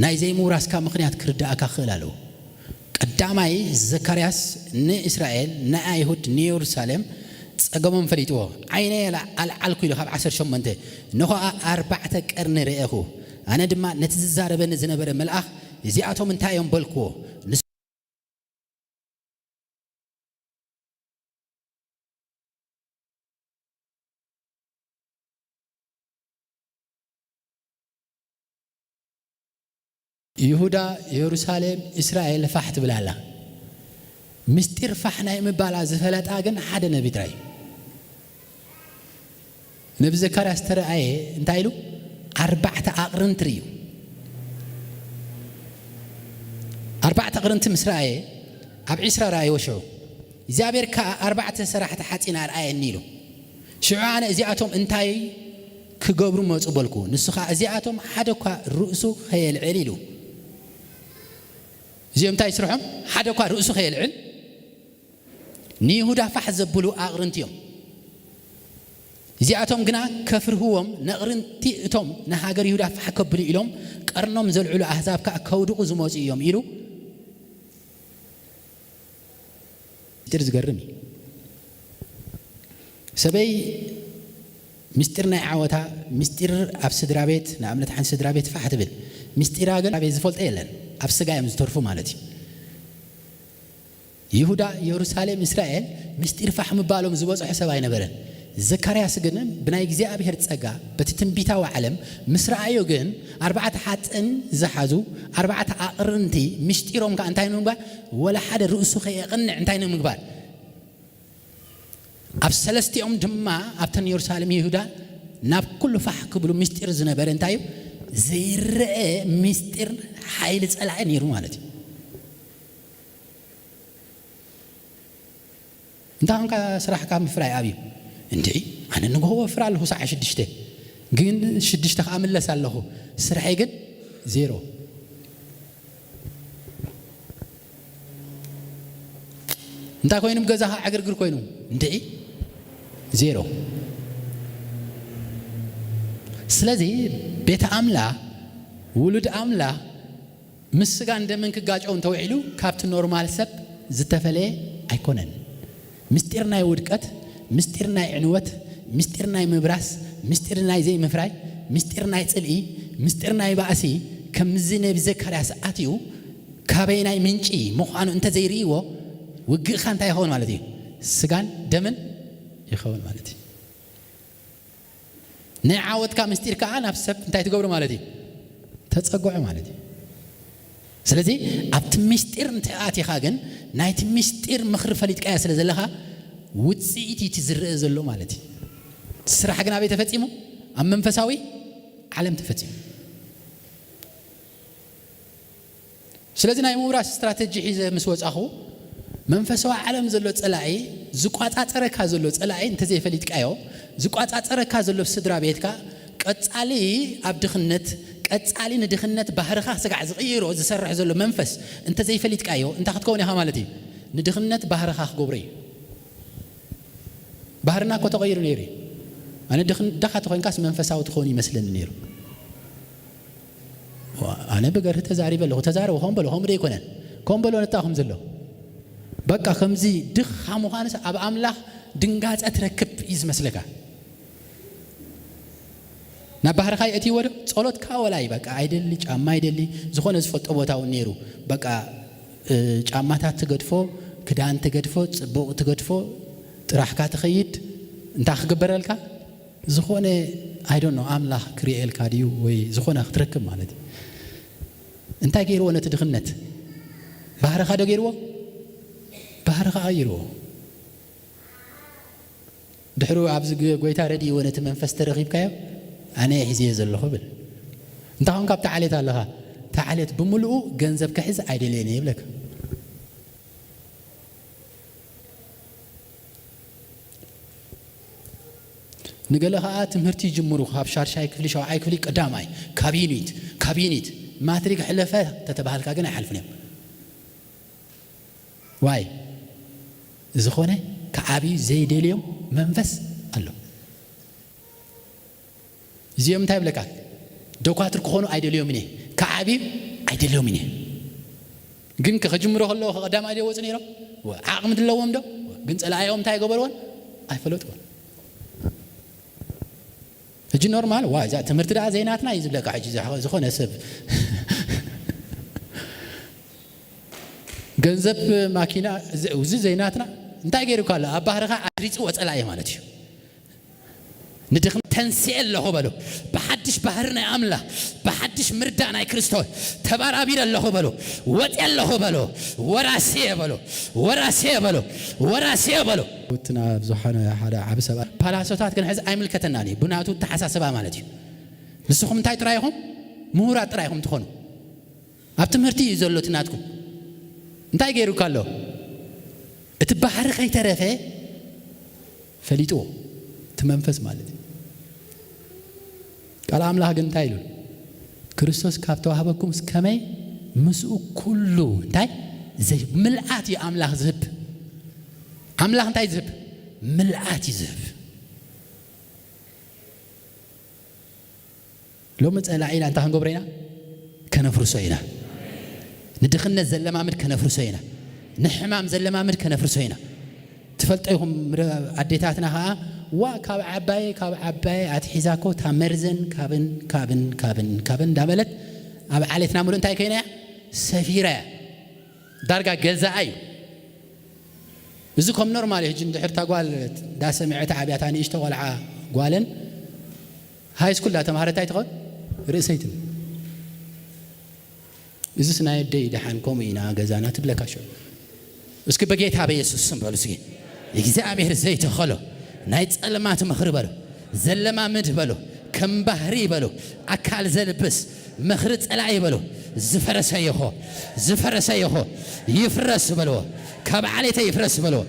ናይ ዘይምውራስካ ምኽንያት ክርዳእካ ክኽእል ኣለዎ። ቀዳማይ፣ ዘካርያስ ንእስራኤል፣ ንኣይሁድ፣ ንየሩሳሌም ጸገሞም ፈሊጥዎ። ዓይነይ ኣልዓልኩ ኢሉ ካብ ዓሰርተ ሸሞንተ፣ ንኹኣ ኣርባዕተ ቀርኒ ርኤኹ። ኣነ ድማ ነቲ ዝዛረበኒ ዝነበረ መልኣኽ፣ "እዚኣቶም እንታይ እዮም?" በልክዎ። ንሱ ይሁዳ፣ የሩሳሌም፣ እስራኤል ፋሕ ትብል ኣላ። ምስጢር ፋሕ ናይ ምባላ ዝፈለጣ ግን ሓደ ነቢ ጥራይ እዩ። ነቢ ዘካርያስ ተረኣየ፣ እንታይ ኢሉ? ኣርባዕተ ኣቕርንቲ ርእዩ። ኣርባዕተ ኣቕርንቲ ምስ ረኣየ፣ ኣብ ዒስራ ረኣይዎ ሽዑ። እግዚኣብሔር ከኣ ኣርባዕተ ሰራሕቲ ሓጺን ኣርኣየኒ ኢሉ። ሽዑ ኣነ፣ "እዚኣቶም እንታይ ክገብሩ መጹ?" በልኩ። ንሱ ኸኣ፣ "እዚኣቶም ሓደ እኳ ርእሱ ኸየልዕል" ኢሉ። እዚኦም እንታይ ስርሖም? ሓደ እኳ ርእሱ ኸየልዕል፣ ንይሁዳ ፋሕ ዘብሉ ኣቕርንቲ እዮም። እዚኣቶም ግና ከፍርህዎም፣ ነቕርንቲ እቶም ንሃገር ይሁዳ ፋሕ ከብሉ ኢሎም ቀርኖም ዘልዕሉ ኣህዛብ ከኣ ከውድቑ ዝመጹ እዮም ኢሉ። ምስጢር ዝገርም እዩ። ሰበይ ምስጢር ናይ ዓወታ፣ ምስጢር ኣብ ስድራ ቤት፣ ንኣብነት ሓንቲ ስድራ ቤት ፋሕ ትብል፣ ምስጢራ ግን ኣበይ ዝፈልጦ የለን፣ ኣብ ስጋ እዮም ዝተርፉ ማለት እዩ። ይሁዳ፣ የሩሳሌም፣ እስራኤል ምስጢር ፋሕ ምባሎም ዝበጽሖ ሰብ ኣይነበረን። ዘካርያስ ግን ብናይ እግዚኣብሔር ጸጋ በቲ ትንቢታዊ ዓለም ምስ ረኣዮ ግን ኣርባዕተ ሓጽን ዝሓዙ ኣርባዕተ ኣቕርንቲ ምስጢሮም ከኣ እንታይ ንምግባር? ወላ ሓደ ርእሱ ከየቕንዕ እንታይ ንምግባር? ኣብ ሰለስቲኦም ድማ ኣብተን የሩሳሌም ይሁዳ ናብ ኩሉ ፋሕ ክብሉ ምስጢር ዝነበረ እንታይ እዩ? ዘይረአ ምስጢር ሓይሊ ጸላኢ ነይሩ ማለት እዩ። እንታይ ኾንካ ስራሕካ ምፍራይ ኣብዩ? እንድዒ፣ ኣነ ንግሆ ወፍር ኣለኹ ሰዓት ሽዱሽተ፣ ግን ሽዱሽተ ከኣ ምለስ ኣለኹ። ስራሐይ ግን ዜሮ። እንታይ ኮይኑ? ገዛኻ ዕግርግር ኮይኑ። እንድዒ፣ ዜሮ። ስለዚ ቤተ ኣምላኽ፣ ውሉድ ኣምላኽ፣ ምስ ስጋን ደምን ክጋጨው እንተውዒሉ፣ ካብቲ ኖርማል ሰብ ዝተፈለየ ኣይኮነን። ምስጢር ናይ ውድቀት፣ ምስጢር ናይ ዕንወት፣ ምስጢር ናይ ምብራስ፣ ምስጢር ናይ ዘይምፍራይ፣ ምስጢር ናይ ጽልኢ፣ ምስጢር ናይ ባእሲ፣ ከምዚ ነቢ ዘካርያስ ኣትዩ፣ ካበይ ናይ ምንጪ ምዃኑ እንተዘይርእይዎ፣ ውግእኻ እንታይ ይኸውን ማለት እዩ? ስጋን ደምን ይኸውን ማለት እዩ። ናይ ዓወትካ ምስጢር ከኣ ናብ ሰብ እንታይ ትገብሮ ማለት እዩ? ተጸግዖ ማለት እዩ። ስለዚ ኣብቲ ምስጢር እንተ ኣቲኻ ግን፣ ናይቲ ምስጢር ምኽሪ ፈሊጥካዮ ስለ ዘለኻ፣ ውጽኢት እዩ እቲ ዝረአ ዘሎ ማለት እዩ። ስራሕ ግን ኣበይ ተፈጺሙ? ኣብ መንፈሳዊ ዓለም ተፈጺሙ። ስለዚ ናይ ምውራስ ስትራተጂ ሒዘ ምስ ወጻኹ፣ መንፈሳዊ ዓለም ዘሎ ጸላኢ፣ ዝቋጻጸረካ ዘሎ ጸላኢ እንተዘይፈሊጥካዮ፣ ዝቋጻጸረካ ዘሎ ስድራ ቤትካ፣ ቀጻሊ ኣብ ድኽነት፣ ቀጻሊ ንድኽነት ባህርኻ ስጋዕ ዝቕይሮ ዝሰርሕ ዘሎ መንፈስ እንተዘይፈሊጥካዮ፣ እንታይ ክትከውን ኢኻ ማለት እዩ? ንድኽነት ባህርኻ ክገብሮ እዩ። ባህርና እኮ ተቐይሩ ነይሩ እዩ። ኣነ ድኽን-፣ ድኻ ተኾይንካስ መንፈሳዊ ትኸውን ይመስለኒ ነይሩ። ኣነ ብገርህ ተዛሪበ ኣለኹ። ተዛረቡ፣ ከም በሎ፣ ከምኡ ዶ ኣይኮነን? ከም በሎ ነጣኹም ዘሎ። በቃ ከምዚ ድኻ ምዃንስ ኣብ ኣምላኽ ድንጋጸ ትረክብ እዩ ዝመስለካ። ናብ ባህርኻ የእትይዎ ዶ? ጸሎትካ ወላ እዩ፣ በቃ ኣይደሊ፣ ጫማ ኣይደሊ፣ ዝኾነ ዝፈልጦ ቦታ እውን ነይሩ። በቃ፣ እ፣ ጫማታት ትገድፎ፣ ክዳን ትገድፎ፣ ጽቡቕ ትገድፎ፣ ጥራሕካ ትኸይድ፣ እንታይ ክግበረልካ? ዝኾነ፣ I don't know፣ ኣምላኽ ክርእየልካ ድዩ ወይ ዝኾነ ክትረክብ ማለት እዩ። እንታይ ገይርዎ ነቲ ድኽነት? ባህርኻ ዶ ገይርዎ? ባህርኻ ቀይርዎ። ድሕሩ ኣብዚ ግ-፣ ጎይታ ረድእዎ ነቲ መንፈስ ተረኺብካዮ፣ ኣነ ሒዝዮ ዘለኹ ብል። እንታይ ኾንካ ኣብቲ ዓሌት ኣለኻ? እታ ዓሌት ብምልኡ ገንዘብ ክሕዝ ኣይደልየን እየ ይብለካ። ንገለ ኸኣ ትምህርቲ ይጅምሩ፣ ካብ ሻድሻይ ክፍሊ፣ ሻውዓይ ክፍሊ፣ ቀዳማይ፣ ካብ ዩኒት፣ ካብ ዩኒት፣ ማትሪክ ሕለፈ ተተባሃልካ ግን ኣይሓልፉን እዮም። ዋይ፣ ዝኾነ ክዓብዩ ዘይደልዮም መንፈስ ኣሎ። እዚኦም እንታይ ይብለካ? ዶኳትር ክኾኑ ኣይደልዮምን እየ፣ ክዓብዩ ኣይደልዮምን እየ። ግን ከ-፣ ከጅምሮ ከለዉ ከቐዳማይ ዶ ይወፁ ነይሮም? ወ-፣ ዓቕሚ ድለዎም ዶ? ግን ጸላኢኦም እንታይ ገበርዎን? ኣይፈለጥዎን። ሕጂ ኖርማል፣ ዋ፣ እዛ ትምህርቲ ደኣ ዘይናትና እዩ ዝብለካ። ሕጂ ዝሓ-፣ ዝኾነ ሰብ ገንዘብ፣ ማኪና፣ እዚ፣ እዚ ዘይናትና እንታይ ገይሩካ ኣሎ? ኣብ ባህርኻ ኣድሪጽዎ ጸላኢ ማለት እዩ። ንድኽም ተንስኤ ኣለኹ በሉ። ብሓድሽ ባህሪ ናይ ኣምላኽ፣ ብሓድሽ ምርዳእ ናይ ክርስቶስ ተባራቢረ ኣለኹ በሉ። ወጤ ኣለኹ በሉ። ወራስየ በሉ። ወራስየ በሉ። ወራስየ በሉ። ውትና ብዙሓን ሓደ ዓቢ ሰብኣይ ፓላሶታት ክንሕዝ ኣይምልከተናን እዩ። ብናቱ ኣተሓሳስባ ማለት እዩ። ንስኹም እንታይ ጥራይ ኢኹም? ምሁራት ጥራይ ኢኹም ትኾኑ። ኣብ ትምህርቲ እዩ ዘሎ እቲ ናትኩም። እንታይ ገይሩካ ኣሎ? እቲ ባሕሪ ከይተረፈ ፈሊጥዎ፣ እቲ መንፈስ ማለት እዩ። ቃል ኣምላኽ ግን እንታይ ኢሉ? ክርስቶስ ካብ ተዋህበኩም እስከመይ ምስኡ ኩሉ እንታይ? ዘይ-፣ ምልኣት እዩ ኣምላኽ ዝህብ። ኣምላኽ እንታይ ዝህብ? ምልኣት እዩ ዝህብ። ሎሚ ጸላኢና እንታይ ክንገብሮ ኢና? ከነፍርሶ ኢና። ንድኽነት ዘለማምድ ከነፍርሶ ኢና። ንሕማም ዘለማምድ ከነፍርሶ ኢና። ትፈልጦ ኢኹም፣ ምረ-፣ ኣዴታትና ኸኣ፣ "ዋ፣ ካብ ዓባየ፣ ካብ ዓባየ ኣትሒዛ እኮ እታ መርዘን ካብን፣ ካብን፣ ካብን፣ ካብን" እንዳበለት ኣብ ዓሌትና ምሉእ እንታይ ኮይና እያ? ሰፊራ እያ። ዳርጋ ገዛኣ እዩ። እዚ ከም ኖርማል እዩ። ሕጂ እንድሕር እታ ጓል እንዳሰምዐት ዓብያ፣ እታ ንእሽቶ ቆልዓ ጓለን ሃይ ስኩል እንዳተምሃረት እንታይ ትኸውን? ርእሰይትን። "እዚስ ናይ ኣደይ ደሓን ከምኡ ኢና ገዛና" ትብለካ ሽዑ። እስኪ በጌታ በኢየሱስ ስም በሉ እስኪ። "እግዚኣብሔር ዘይተኸሎ ናይ ጸልማት ምኽሪ" በሉ። ዘለማምድ በሉ፣ ከም ባህሪ በሉ፣ ኣካል ዘልብስ ምኽሪ ጸላኢ በሉ። ዝፈረሰ ይኹ፣ ዝፈረሰ ይኹ፣ ይፍረስ በልዎ። ካብ ዓሌተይ ይፍረስ በልዎ።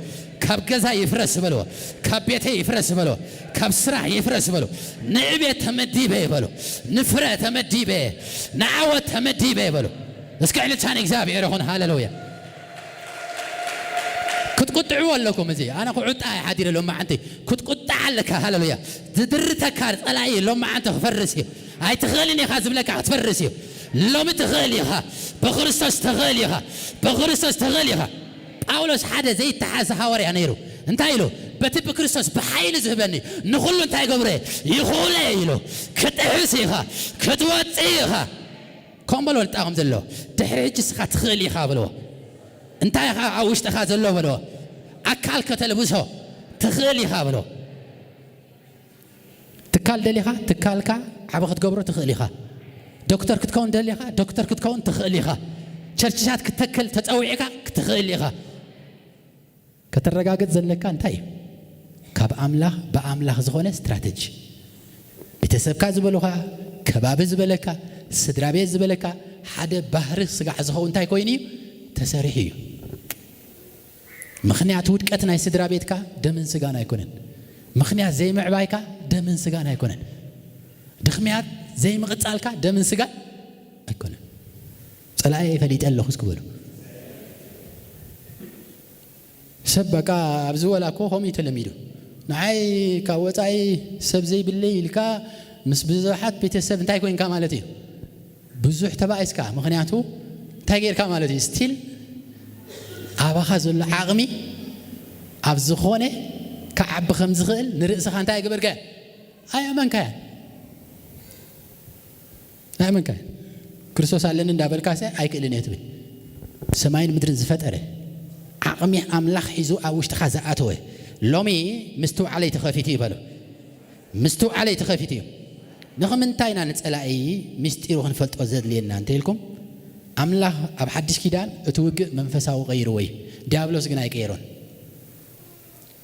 ካብ ገዛ ይፍረስ በልዎ። ካብ ቤተይ ይፍረስ በልዎ። ካብ ስራሕ ይፍረስ በልዎ። ንዕቤት ተመዲበ በሉ። ንፍረ ተመዲበ፣ ንዓወት ተመዲበ በሉ። እስኪ ዕልልታ ንእግዚኣብሔር ይኹን። ሃሌሉያ። ክትቁጥዕዎ ኣለኩም። እዚ ኣነ ክዑጣ እየ ሓዲረ ሎማዓንቲ። ክትቁጣዕ ኣለካ። ሃሌሉያ። ዝድርተካ ጸላኢ ሎማዓንቲ ክፈርስ እዩ። ኣይትኽእልን ኢኻ ዝብለካ ክትፈርስ እዩ። ሎሚ ትኽእል ኢኻ። ብክርስቶስ ትኽእል ኢኻ። ብክርስቶስ ትኽእል ኢኻ። ጳውሎስ ሓደ ዘይተሓዝ ሃዋርያ ነይሩ። እንታይ ኢሉ? "በቲ ብክርስቶስ ብሓይሊ ዝህበኒ ንኹሉ እንታይ ገብረ? ይኽእሎ እየ" ኢሉ። ክትጥሕስ ኢኻ። ክትወጽእ ኢኻ። ከም በሎ ልጣኹም ዘሎ፣ "ድሕሪ ሕጂ እስኻ ትኽእል ኢኻ" በልዎ። እንታይ ኢኻ ኣብ ውሽጥኻ ዘሎ በልዎ። ኣካል ከተልብሶ ትኽእል ኢኻ በልዎ። ትካል ደሊኻ፣ ትካልካ ዓቢ ክትገብሮ ትኽእል ኢኻ። ዶክተር ክትከውን ደሊኻ፣ ዶክተር ክትከውን ትኽእል ኢኻ። ቸርችታት ክትተክል ተጸዊዕካ ክትኽእል ኢኻ። ከተረጋግጽ ዘለካ እንታይ እዩ? ካብ ኣምላኽ፣ ብኣምላኽ ዝኾነ ስትራተጂ። ቤተሰብካ ዝበሉኻ፣ ከባቢ ዝበለካ፣ ስድራ ቤት ዝበለካ፣ ሓደ ባህሪ ስጋዕ ዝኸውን እንታይ ኮይኑ እዩ? ተሰሪሑ እዩ። ምኽንያት ውድቀት ናይ ስድራ ቤትካ ደምን ስጋን ኣይኮነን። ምኽንያት ዘይምዕባይካ ደምን ስጋን ኣይኮነን። ድኽምያት ዘይምቕጻልካ ደምን ስጋን ኣይኮነን። ጸላኢ ፈሊጠ ኣለኹ እስኪ በሉ። ሰብ በቃ ኣብዚ ወላ እኮ ከምኡ እዩ ተለሚዱ። ንዓይ ካብ ወጻኢ ሰብ ዘይብለይ ኢልካ ምስ ብዙሓት ቤተሰብ እንታይ ኮይንካ ማለት እዩ? ብዙሕ ተባኢስካ፣ ምኽንያቱ እንታይ ጌርካ ማለት እዩ? ስቲል ኣባኻ ዘሎ ዓቕሚ ኣብ ዝኾነ ክዓቢ ከም ዝኽእል ንርእስኻ እንታይ ኣይገበርካዮ? ኣየመንካያን። ኣየመንካያን። ክርስቶስ ኣለኒ እንዳበልካሰ ኣይክእልን እየ ትብል። ሰማይን ምድርን ዝፈጠረ፣ ዓቕሚ ኣምላኽ ሒዙ ኣብ ውሽጥኻ ዝኣተወ፣ ሎሚ ምስትውዓለይ ተኸፊቱ እዩ በሎ። ምስትውዓለይ ተኸፊቱ እዩ። ንኽምንታይ ኢና ንጸላኢ ምስጢሩ ክንፈልጦ ዘድልየና እንተ ኢልኩም፣ ኣምላኽ ኣብ ሓድሽ ኪዳን እቲ ውግእ መንፈሳዊ ቀይርዎ እዩ። ዲያብሎስ ግን ኣይቀየሮን።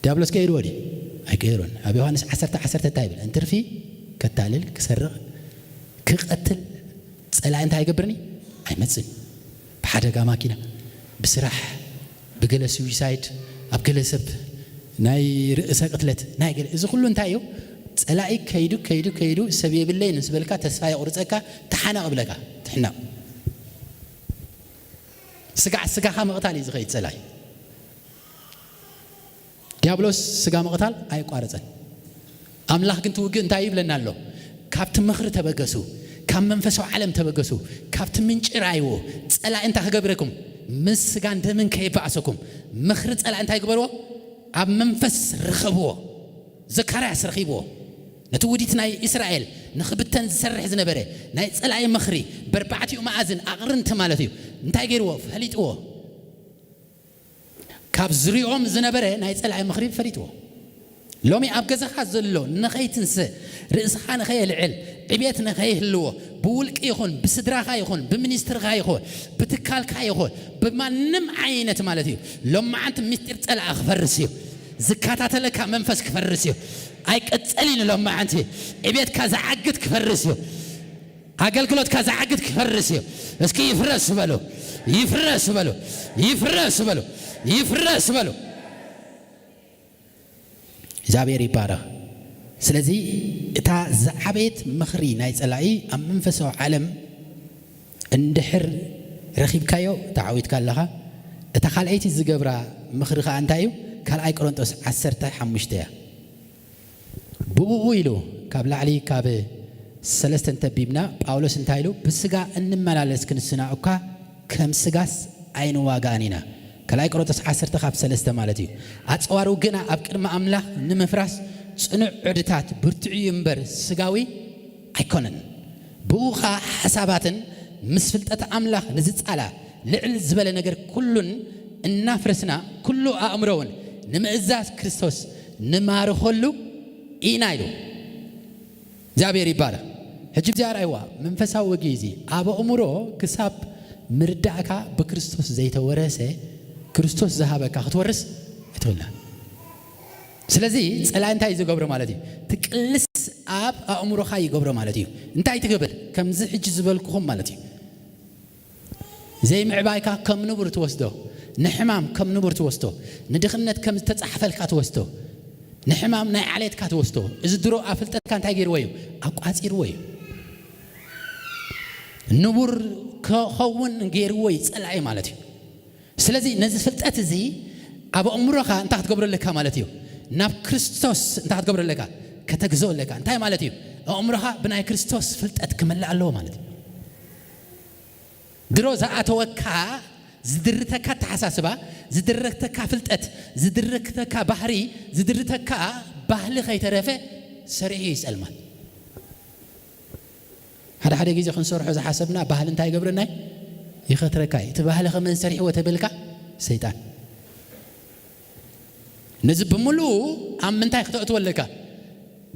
ዲያብሎስ ቀይርዎ ድዩ? ኣይቀየሮን። ኣብ ዮሃንስ ዓሰርተ ዓሰርተ እንታይ ይብል? እንትርፊ ከታልል፣ ክሰርቕ፣ ክቐትል ጸላኢ እንታይ ኣይገብርኒ? ኣይመጽን። ብሓደጋ ማኪና፣ ብስራሕ፣ ብገለ ስዊሳይድ፣ ኣብ ገለ ሰብ ናይ ርእሰ ቅትለት፣ ናይ ገለ፣ እዚ ኩሉ እንታይ እዩ? ጸላኢ ከይዱ፣ ከይዱ፣ ከይዱ፣ ሰብ የብለይ ምስ በልካ ተስፋ የቑርጸካ፣ ተሓነቕ ብለካ፣ ትሕነቕ። ስጋዕ ስጋኻ ምቕታል እዩ ዝኸይድ ጸላኢ። ዲያብሎስ ስጋ ምቕታል ኣየቋረጸን። ኣምላኽ ግን ትውግእ እንታይ ይብለና ኣሎ? ካብቲ ምኽሪ ተበገሱ፣ ካብ መንፈሳዊ ዓለም ተበገሱ፣ ካብቲ ምንጪ ርኣይዎ። ጸላኢ እንታይ ክገብረኩም? ምስ ስጋን ደምን ከየባእሰኩም። ምኽሪ ጸላኢ እንታይ ግበርዎ? ኣብ መንፈስ ርኸብዎ። ዘካርያስ ረኺብዎ። ነቲ ውዲት ናይ እስራኤል ንኽብተን ዝሰርሕ ዝነበረ ናይ ጸላኢ ምኽሪ፣ በርባዕቲኡ መኣዝን ኣቕርንቲ ማለት እዩ። እንታይ ገይርዎ? ፈሊጥዎ። ካብ ዝሪኦም ዝነበረ ናይ ጸላኢ ምኽሪ ፈሊጥዎ። ሎሚ ኣብ ገዛኻ ዘሎ ንኸይትንስእ፣ ርእስኻ ንኸየልዕል፣ ዕቤት ንኸይህልዎ፣ ብውልቂ ይኹን፣ ብስድራኻ ይኹን፣ ብሚኒስትርኻ ይኹን፣ ብትካልካ ይኹን፣ ብማንም ዓይነት ማለት እዩ። ሎማዓንቲ ምስጢር ጸላኢ ክፈርስ እዩ። ዝከታተለካ መንፈስ ክፈርስ እዩ። ኣይቀጸልን እዩ ሎማዓንቲ። ዕቤትካ ዝዓግት ክፈርስ እዩ። ኣገልግሎትካ ዝዓግት ክፈርስ እዩ። እስኪ ይፍረስ በሉ፣ ይፍረስ በሉ፣ ይፍረስ በሉ፣ ይፍረስ በሉ። እግዚኣብሔር ይባረኽ። ስለዚ እታ ዝዓበየት ምኽሪ ናይ ጸላኢ ኣብ መንፈሳዊ ዓለም እንድሕር ረኺብካዮ ተዓዊትካ ኣለኻ። እታ ካልኣይቲ ዝገብራ ምኽሪ ከኣ እንታይ እዩ? ካልኣይ ቆሮንጦስ ዓሰርተ ሓሙሽተ እያ። ብእኡ ኢሉ ካብ ላዕሊ ካብ ሰለስተ እንተቢብና ጳውሎስ እንታይ ኢሉ? ብስጋ እንመላለስ ክንስና እኳ ከም ስጋስ ኣይንዋጋእን ኢና። ካልኣይ ቆሮንቶስ ዓሰርተ ካብ ሰለስተ ማለት እዩ። ኣጸዋሩ ግና ኣብ ቅድሚ ኣምላኽ ንምፍራስ ጽኑዕ ዕድታት ብርትዑ እዩ እምበር ስጋዊ ኣይኮነን። ብኡ ኸኣ ሓሳባትን ምስ ፍልጠት ኣምላኽ ንዝጻላ ልዕል ዝበለ ነገር ኩሉን እናፍረስና ኩሉ ኣእምሮውን ንምእዛዝ ክርስቶስ ንማርኸሉ ኢና ኢሉ። እግዚኣብሔር ይባረኽ። ሕጂ እዚኣ ርኣይዋ፣ መንፈሳዊ ወግኢ እዚ ኣብ ኣእምሮ ክሳብ ምርዳእካ ብክርስቶስ ዘይተወረሰ ክርስቶስ ዝሃበካ ክትወርስ ኣይትኽእልና። ስለዚ ጸላኢ እንታይ እዩ ዝገብሮ ማለት እዩ? ትቅልስ ኣብ ኣእምሮኻ ይገብሮ ማለት እዩ። እንታይ ትገብር? ከምዚ ሕጂ ዝበልኩኹም ማለት እዩ። ዘይምዕባይካ ከም ንቡር ትወስዶ፣ ንሕማም ከም ንቡር ትወስዶ፣ ንድኽነት ከም ዝተጻሕፈልካ ትወስዶ፣ ንሕማም ናይ ዓሌትካ ትወስዶ። እዚ ድሮ ኣብ ፍልጠትካ እንታይ ገይርዎ እዩ? ኣቋጺርዎ እዩ። ንቡር ክኸውን ገይርዎ እዩ ጸላኢ ማለት እዩ። ስለዚ ነዚ ፍልጠት እዚ ኣብ ኣእምሮኻ እንታይ ክትገብሮ ኣለካ ማለት እዩ? ናብ ክርስቶስ እንታይ ክትገብሮ ኣለካ? ከተግዞ ኣለካ። እንታይ ማለት እዩ? ኣእምሮኻ ብናይ ክርስቶስ ፍልጠት ክመልእ ኣለዎ ማለት እዩ። ድሮ ዝኣተወካ፣ ዝድርተካ ኣተሓሳስባ፣ ዝድርተካ ፍልጠት፣ ዝድርተካ ባህሪ፣ ዝድርተካ ባህሊ ከይተረፈ ሰሪሑ እዩ ጸልማት። ሓደ ሓደ ግዜ ክንሰርሖ ዝሓሰብና ባህሊ እንታይ ይገብረና እዩ? ይኸትረካ እዩ። እቲ ባህሊ ከመን ሰሪሕዎ ተበልካ? ሰይጣን። ነዚ ብምሉኡ ኣብ ምንታይ ክተእትዎ ኣለካ?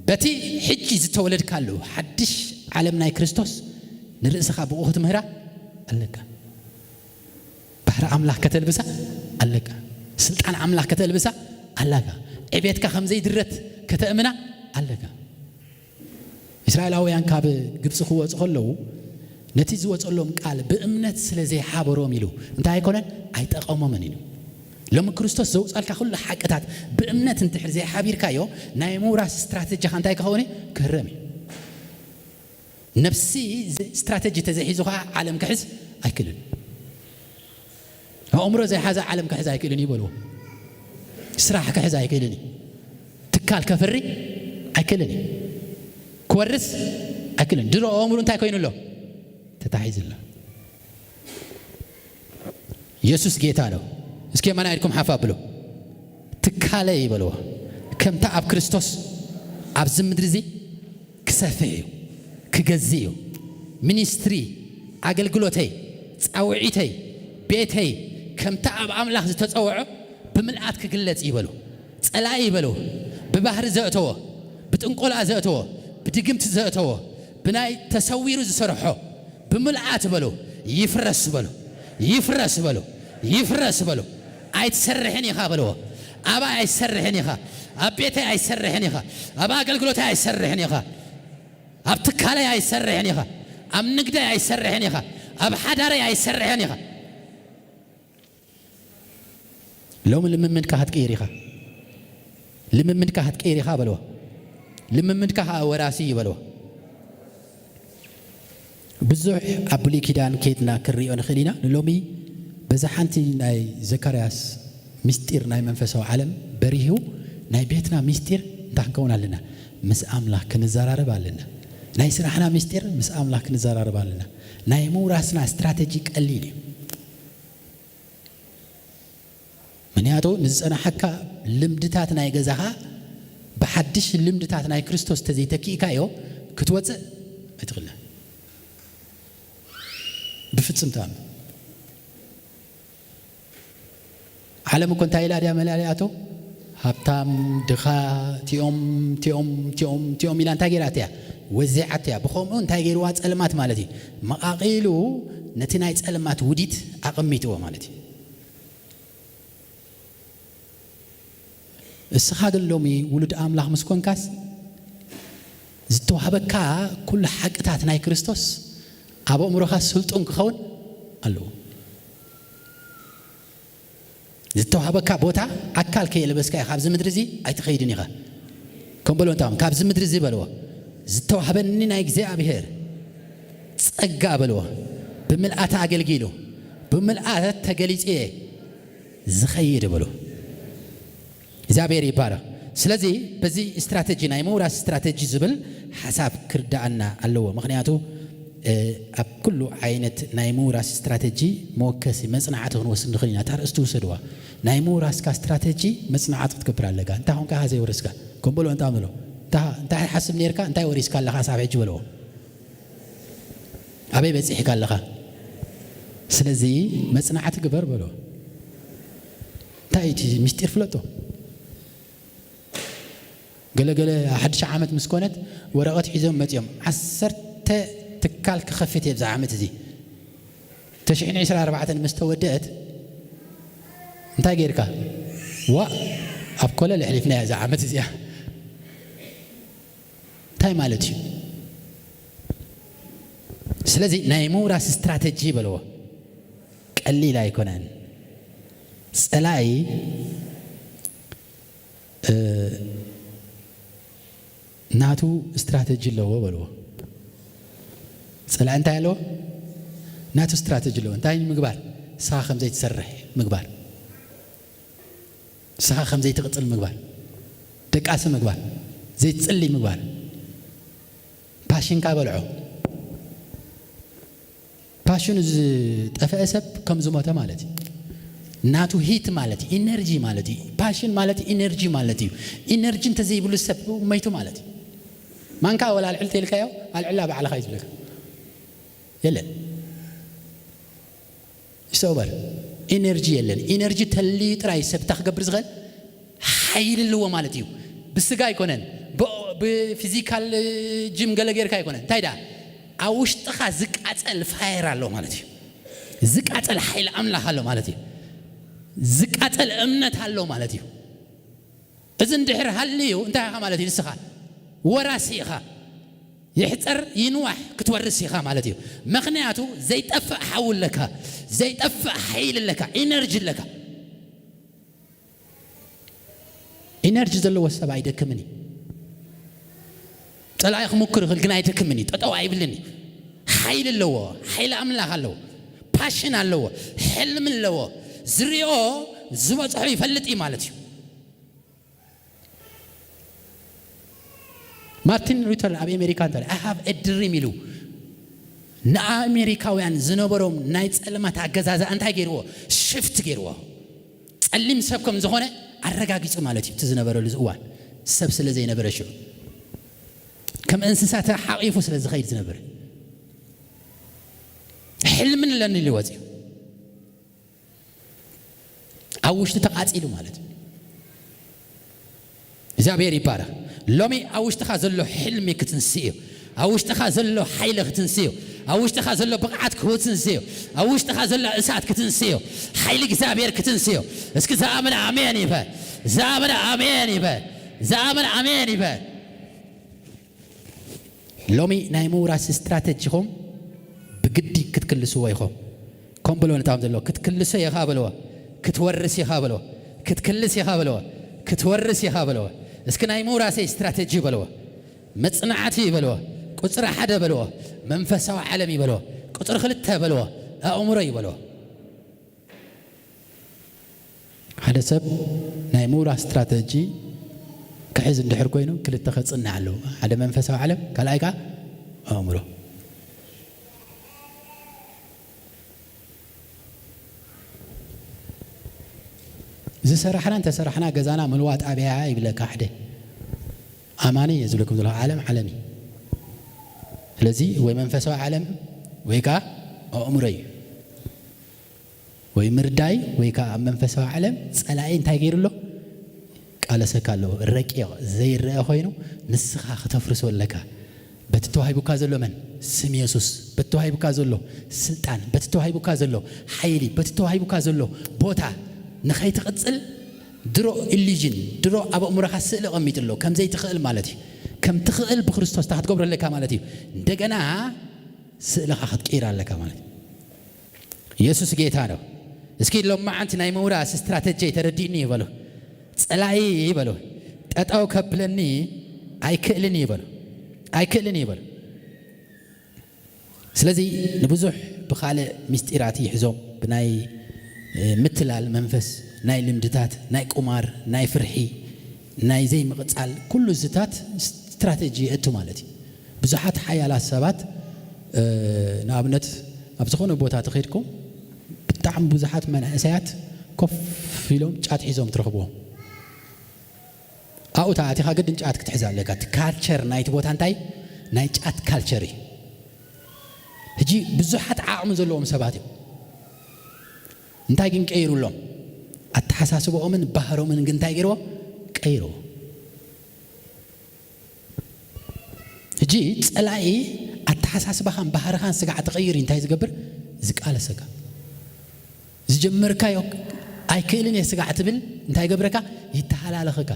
በቲ ሕጂ ዝተወለድካሉ ሓድሽ ዓለም ናይ ክርስቶስ ንርእስኻ ብኡ ክትምህራ ኣለካ። ባህሪ ኣምላኽ ከተልብሳ ኣለካ። ስልጣን ኣምላኽ ከተልብሳ ኣለካ። ዕቤትካ ከም ዘይድረት ከተእምና ኣለካ። እስራኤላውያን ካብ ግብጺ ክወጹ ከለዉ ነቲ ዝወጸሎም ቃል ብእምነት ስለ ዘይሓበሮም ኢሉ እንታይ ኣይኮነን? ኣይጠቐሞምን ኢሉ። ሎሚ ክርስቶስ ዘውጻልካ ኩሉ ሓቅታት ብእምነት እንድሕር ዘይሓቢርካዮ ናይ ምውራስ ስትራተጂኻ እንታይ ክኸውን እዩ? ክህረም እዩ። ነብሲ ዝ-፣ ስትራተጂ ተዘይሒዙ ኸዓ ዓለም ክሕዝ ኣይክእልን። ኣእምሮ ዘይሓዘ ዓለም ክሕዝ ኣይክእልን እዩ በልዎ። ስራሕ ክሕዝ ኣይክእልን እዩ። ትካል ከፍሪ ኣይክእልን እዩ። ክወርስ ኣይክእልን። ድሮ ኣእምሮ እንታይ ኮይኑ ኣሎ? ተታሒዙ ኣሎ። የሱስ ጌታ ነው። እስኪ የማና ኢድኩም ሓፍ ኣብሉ። ትካለይ በልዎ። ከምታ ኣብ ክርስቶስ ኣብዚ ምድሪ እዚ ክሰፍሕ እዩ፣ ክገዝእ እዩ። ሚኒስትሪ፣ ኣገልግሎተይ፣ ጻውዒተይ፣ ቤተይ ከምታ ኣብ ኣምላኽ ዝተጸውዖ ብምልኣት ክግለጽ እዩ በሉ። ጸላኢ በሉ፣ ብባህሪ ዘእተዎ፣ ብጥንቆላ ዘእተዎ፣ ብድግምቲ ዘእተዎ፣ ብናይ ተሰዊሩ ዝሰርሖ ብምልኣት በሉ፣ ይፍረስ በሉ፣ ይፍረስ በሉ፣ ይፍረስ በሉ። ኣይትሰርሕን ኢኻ በልዎ። ኣባይ ኣይሰርሕን ኢኻ፣ ኣብ ቤተይ ኣይሰርሕን ኢኻ፣ ኣብ ኣገልግሎተይ ኣይሰርሕን ኢኻ፣ ኣብ ትካለይ ኣይሰርሕን ኢኻ፣ ኣብ ንግደይ ኣይሰርሕን ኢኻ፣ ኣብ ሓዳረይ ኣይሰርሕን ኢኻ። ሎሚ ልምምድካ ክትቅይር ኢኻ። ልምምድካ ክትቅይር ኢኻ በልዎ። ልምምድካ ከዓ ወራሲ እዩ በልዎ። ብዙሕ ኣብ ብሉይ ኪዳን ከይድና ክንሪኦ ንኽእል ኢና። ንሎሚ በዛ ሓንቲ ናይ ዘካርያስ ምስጢር ናይ መንፈሳዊ ዓለም በሪሁ ናይ ቤትና ምስጢር እንታይ ክንከውን ኣለና? ምስ ኣምላኽ ክንዘራረብ ኣለና። ናይ ስራሕና ምስጢር ምስ ኣምላኽ ክንዘራረብ ኣለና። ናይ ምውራስና ስትራተጂ ቀሊል እዩ። ምክንያቱ ንዝጸናሓካ ልምድታት ናይ ገዛኻ ብሓድሽ ልምድታት ናይ ክርስቶስ ተዘይተኪእካዮ ክትወጽእ ኣይትኽእልን። ብፍጽም ተኣምን። ዓለም እኮ እንታይ ኢላ ድያ መላሊኣቶ? ሃብታም፣ ድኻ፣ እቲኦም፣ እቲኦም፣ እቲኦም፣ እቲኦም ኢላ እንታይ ገይራቶ እያ? ወዚዓቶ እያ። ብኸምኡ እንታይ ገይርዋ? ጸልማት ማለት እዩ። መቓቒሉ ነቲ ናይ ጸልማት ውዲት ኣቐሚጥዎ ማለት እዩ። እስኻ ግን ሎሚ ውሉድ ኣምላኽ ምስ ኮንካስ፣ ዝተዋህበካ ኩሉ ሓቅታት ናይ ክርስቶስ ኣብ ኣእምሮኻ ስልጡን ክኸውን ኣለዎ። ዝተዋህበካ ቦታ ኣካል ከየለበስካ ኢኻ ኣብዚ ምድሪ እዚ ኣይትኸይድን ኢኻ። ከም በልዎ እንታም ካብዚ ምድሪ እዚ በልዎ፣ ዝተዋህበኒ ናይ እግዚኣብሔር ጸጋ በልዎ፣ ብምልኣት ኣገልጊሉ፣ ብምልኣት ተገሊጹ እየ ዝኸይድ በሉ። እግዚኣብሔር ይባረኽ። ስለዚ በዚ ስትራተጂ ናይ ምውራስ ስትራተጂ ዝብል ሓሳብ ክርዳኣና ኣለዎ። ምኽንያቱ እ፣ ኣብ ኩሉ ዓይነት ናይ ምውራስ ስትራተጂ መወከሲ መጽናዕቲ ክንወስድ ንኽእል ኢና። እታ ርእስቲ ውሰድዋ። ናይ ምውራስካ ስትራተጂ መጽናዕቲ ክትገብር ኣለካ። እንታይ ኾንካ ኢኻ ዘይወረስካ? ከም በሎ እንታ ምሎ። እንታ-፣ እንታይ ሓስብ ነርካ? እንታይ ወሪስካ ኣለኻ? ሳብ ሕጂ በልዎ። ኣበይ በጺሕካ ኣለኻ? ስለዚ መጽናዕቲ ግበር በሎ። እንታይ እቲ ምስጢር ፍለጦ። ገለገለ ሓድሽ ዓመት ምስ ኮነት ወረቐት ሒዞም መጺኦም። ዓሰርተ ትካል ክኸፍት እየ ብዛ ዓመት እዚ። ተሽሕን ዕስራን ኣርባዕተን ምስ ተወደአት እንታይ ጌርካ? ዋእ፣ ኣብ ኮለል ኣሕሊፍናያ እዛ ዓመት እዚኣ። እንታይ ማለት እዩ? ስለዚ ናይ ምውራስ ስትራተጂ በልዎ። ቀሊል ኣይኮነን። ጸላኢ፣ እ፣ ናቱ ስትራተጂ ኣለዎ በልዎ። ጸላኢ እንታይ ኣለዎ? ናቱ ስትራተጂ ኣለዎ። እንታይ ምግባር? ንስኻ ከም ዘይትሰርሕ ምግባር። ንስኻ ከም ዘይትቕጽል ምግባር። ደቃሲ ምግባር። ዘይትጽሊ ምግባር። ፓሽንካ በልዖ። ፓሽኑ ዝጠፍአ ሰብ ከም ዝሞተ ማለት እዩ። ናቱ ሂት ማለት እዩ፣ ኢነርጂ ማለት እዩ። ፓሽን ማለት ኢነርጂ ማለት እዩ። ኢነርጂ እንተዘይብሉ ሰብ መይቱ ማለት እዩ። ማንካ ወላ ኣልዕል ተልካዮ፣ ኣልዕላ ባዕልኻ እዩ ዝብለካ። የለን። ይሰው በል። ኢነርጂ የለን። ኢነርጂ ተልዩ ጥራይ ሰብ እንታይ ክገብር ዝኽእል? ሓይሊ ኣለዎ ማለት እዩ። ብስጋ ኣይኮነን፣ ብ-፣ ብፊዚካል ጅም ገለ ጌርካ ኣይኮነን። እንታይ ደኣ? ኣብ ውሽጥኻ ዝቃጸል ፋየር ኣሎ ማለት እዩ። ዝቃጸል ሓይሊ ኣምላኽ ኣሎ ማለት እዩ። ዝቃጸል እምነት ኣሎ ማለት እዩ። እዚ እንድሕር ሃልዩ እንታይ ኢኻ ማለት እዩ? ንስኻ ወራሲ ኢኻ። ይሕጸር ይንዋሕ ክትወርስ ኢኻ ማለት እዩ። ምኽንያቱ ዘይጠፍእ ሓዊ ኣለካ፣ ዘይጠፍእ ሓይሊ ኣለካ፣ ኢነርጂ ኣለካ። ኢነርጂ ዘለዎ ሰብ ኣይደክምን እዩ። ጸላኢ ክሙክር ይኽእል ግን ኣይደክምን እዩ፣ ጠጠው ኣይብልን እዩ። ሓይሊ ኣለዎ፣ ሓይሊ ኣምላኽ ኣለዎ፣ ፓሽን ኣለዎ፣ ሕልሚ ኣለዎ። ዝሪኦ ዝበጽሖ ይፈልጥ እዩ ማለት እዩ። ማርቲን ሉተር ኣብ ኣሜሪካ እንታይ I have a dream ኢሉ ንኣሜሪካውያን ዝነበሮም ናይ ጸልማት ኣገዛዝኣ እንታይ ገይርዎ? ሽፍት ገይርዎ። ጸሊም ሰብ ከም ዝኾነ ኣረጋጊጹ ማለት እዩ። እቲ ዝነበረሉ እዋን ሰብ ስለ ዘይነበረ ሽዑ ከም እንስሳ ተሓቒፉ ስለ ዝኸይድ ዝነበረ ሕልምን ኣለኒ ኢሉ ወፂኡ። ኣብ ውሽጢ ተቓጺሉ ማለት እዩ። እግዚኣብሔር ይባረኽ። ሎሚ ኣብ ውሽጥኻ ዘሎ ሕልሚ ክትንስእ እዩ። ኣብ ውሽጥኻ ዘሎ ሓይሊ ክትንስእ እዩ። ኣብ ውሽጥኻ ዘሎ ብቕዓት ክትንስእ እዩ። ኣብ ውሽጥኻ ዘሎ እሳት ክትንስእ እዩ። ሓይሊ እግዚኣብሔር ክትንስእ እዩ። እስኪ ዝኣመነ ኣሜን ይበል። ዝኣመነ ኣሜን ይበል። ዝኣመነ ኣሜን ይበል። ሎሚ ናይ ምውራስ ስትራተጂኹም ብግዲ ክትክልስዎ ኢኹም። ከም በልዎ ነታም ዘለዎ ክትክልሶ ኢኻ በልዎ። ክትወርስ ኢኻ በልዎ። ክትክልስ ኢኻ በልዎ። ክትወርስ ኢኻ በልዎ። እስኪ ናይ ምውራሰይ ስትራተጂ በልዎ። መጽናዕቲ በልዎ። ቁጽሪ ሓደ በልዎ። መንፈሳዊ ዓለም ይበልዎ። ቁጽሪ ክልተ በልዎ። ኣእምሮ ይበልዎ። ሓደ ሰብ ናይ ምውራስ ስትራተጂ ክሕዝ እንድሕር ኮይኑ ክልተ ከጽንዕ ኣለዎ። ሓደ መንፈሳዊ ዓለም፣ ካልኣይ ከኣ ኣእምሮ። ዝሰራሕና እንተሰራሕና ገዛና ምልዋጥ ኣብያ ይብለካ ሓደ ኣማኒ እየ ዝብለኩም ዘለኹ። ዓለም ዓለም እዩ። ስለዚ ወይ መንፈሳዊ ዓለም ወይ ከኣ ኣእምሮ እዩ። ወይ ምርዳይ ወይ ከኣ ኣብ መንፈሳዊ ዓለም ጸላኢ እንታይ ገይሩ ኣሎ? ቃለሰካ ኣለዎ። ረቂቕ ዘይረአ ኮይኑ ንስኻ ክተፍርሶ ኣለካ። በቲ ተዋሂቡካ ዘሎ መን? ስም የሱስ። በቲ ተዋሂቡካ ዘሎ ስልጣን፣ በቲ ተዋሂቡካ ዘሎ ሓይሊ፣ በቲ ተዋሂቡካ ዘሎ ቦታ ንኸይትቕጽል ድሮ ኢሉዥን፣ ድሮ ኣብ ኣእምሮኻ ስእሊ ቐሚጡ ኣሎ። ከም ዘይትኽእል ማለት እዩ። ከም ትኽእል ብክርስቶስ እንታይ ክትገብሮ ኣለካ ማለት እዩ? እንደገና ስእልኻ ክትቅይር ኣለካ ማለት እዩ። የሱስ ጌታ ነው። እስኪ ሎማዓንቲ ናይ ምውራስ ስትራተጂ ተረዲእኒ ይበሉ። ጸላኢ ይበሉ። ጠጠው ከብለኒ ኣይክእልን ይበሉ። ኣይክእልን ይበሉ። ስለዚ ንብዙሕ ብኻልእ ምስጢራት ይሕዞም፣ ብናይ፣ እ፣ ምትላል መንፈስ፣ ናይ ልምድታት፣ ናይ ቁማር፣ ናይ ፍርሒ፣ ናይ ዘይምቕጻል፣ ኩሉ ዝታት ስትራተጂ የእቱ ማለት እዩ። ብዙሓት ሓያላት ሰባት፣ እ፣ ንኣብነት ኣብ ዝኾነ ቦታ ተኸይድኩም ብጣዕሚ ብዙሓት መንእሰያት ኮፍ ኢሎም ጫት ሒዞም ትረኽብዎም። ኣብኡ ተኣቲኻ ግድን ጫት ክትሕዝ ኣለካ። እቲ ካልቸር ናይቲ ቦታ እንታይ? ናይ ጫት ካልቸር እዩ። ሕጂ ብዙሓት ዓቕሚ ዘለዎም ሰባት እዮም። እንታይ ግን ቀይሩሎም? ኣተሓሳስባኦምን ባህሮምን ግን እንታይ ገይርዎ? ቀይርዎ። ሕጂ ጸላኢ ኣተሓሳስባኻን ባህርኻን ስጋዕ ትቐይር እዩ እንታይ ዝገብር? ዝቃለሰካ። ዝጀመርካዮ ኣይክእልን እየ ስጋዕ ትብል እንታይ ይገብረካ? ይተሃላለኸካ።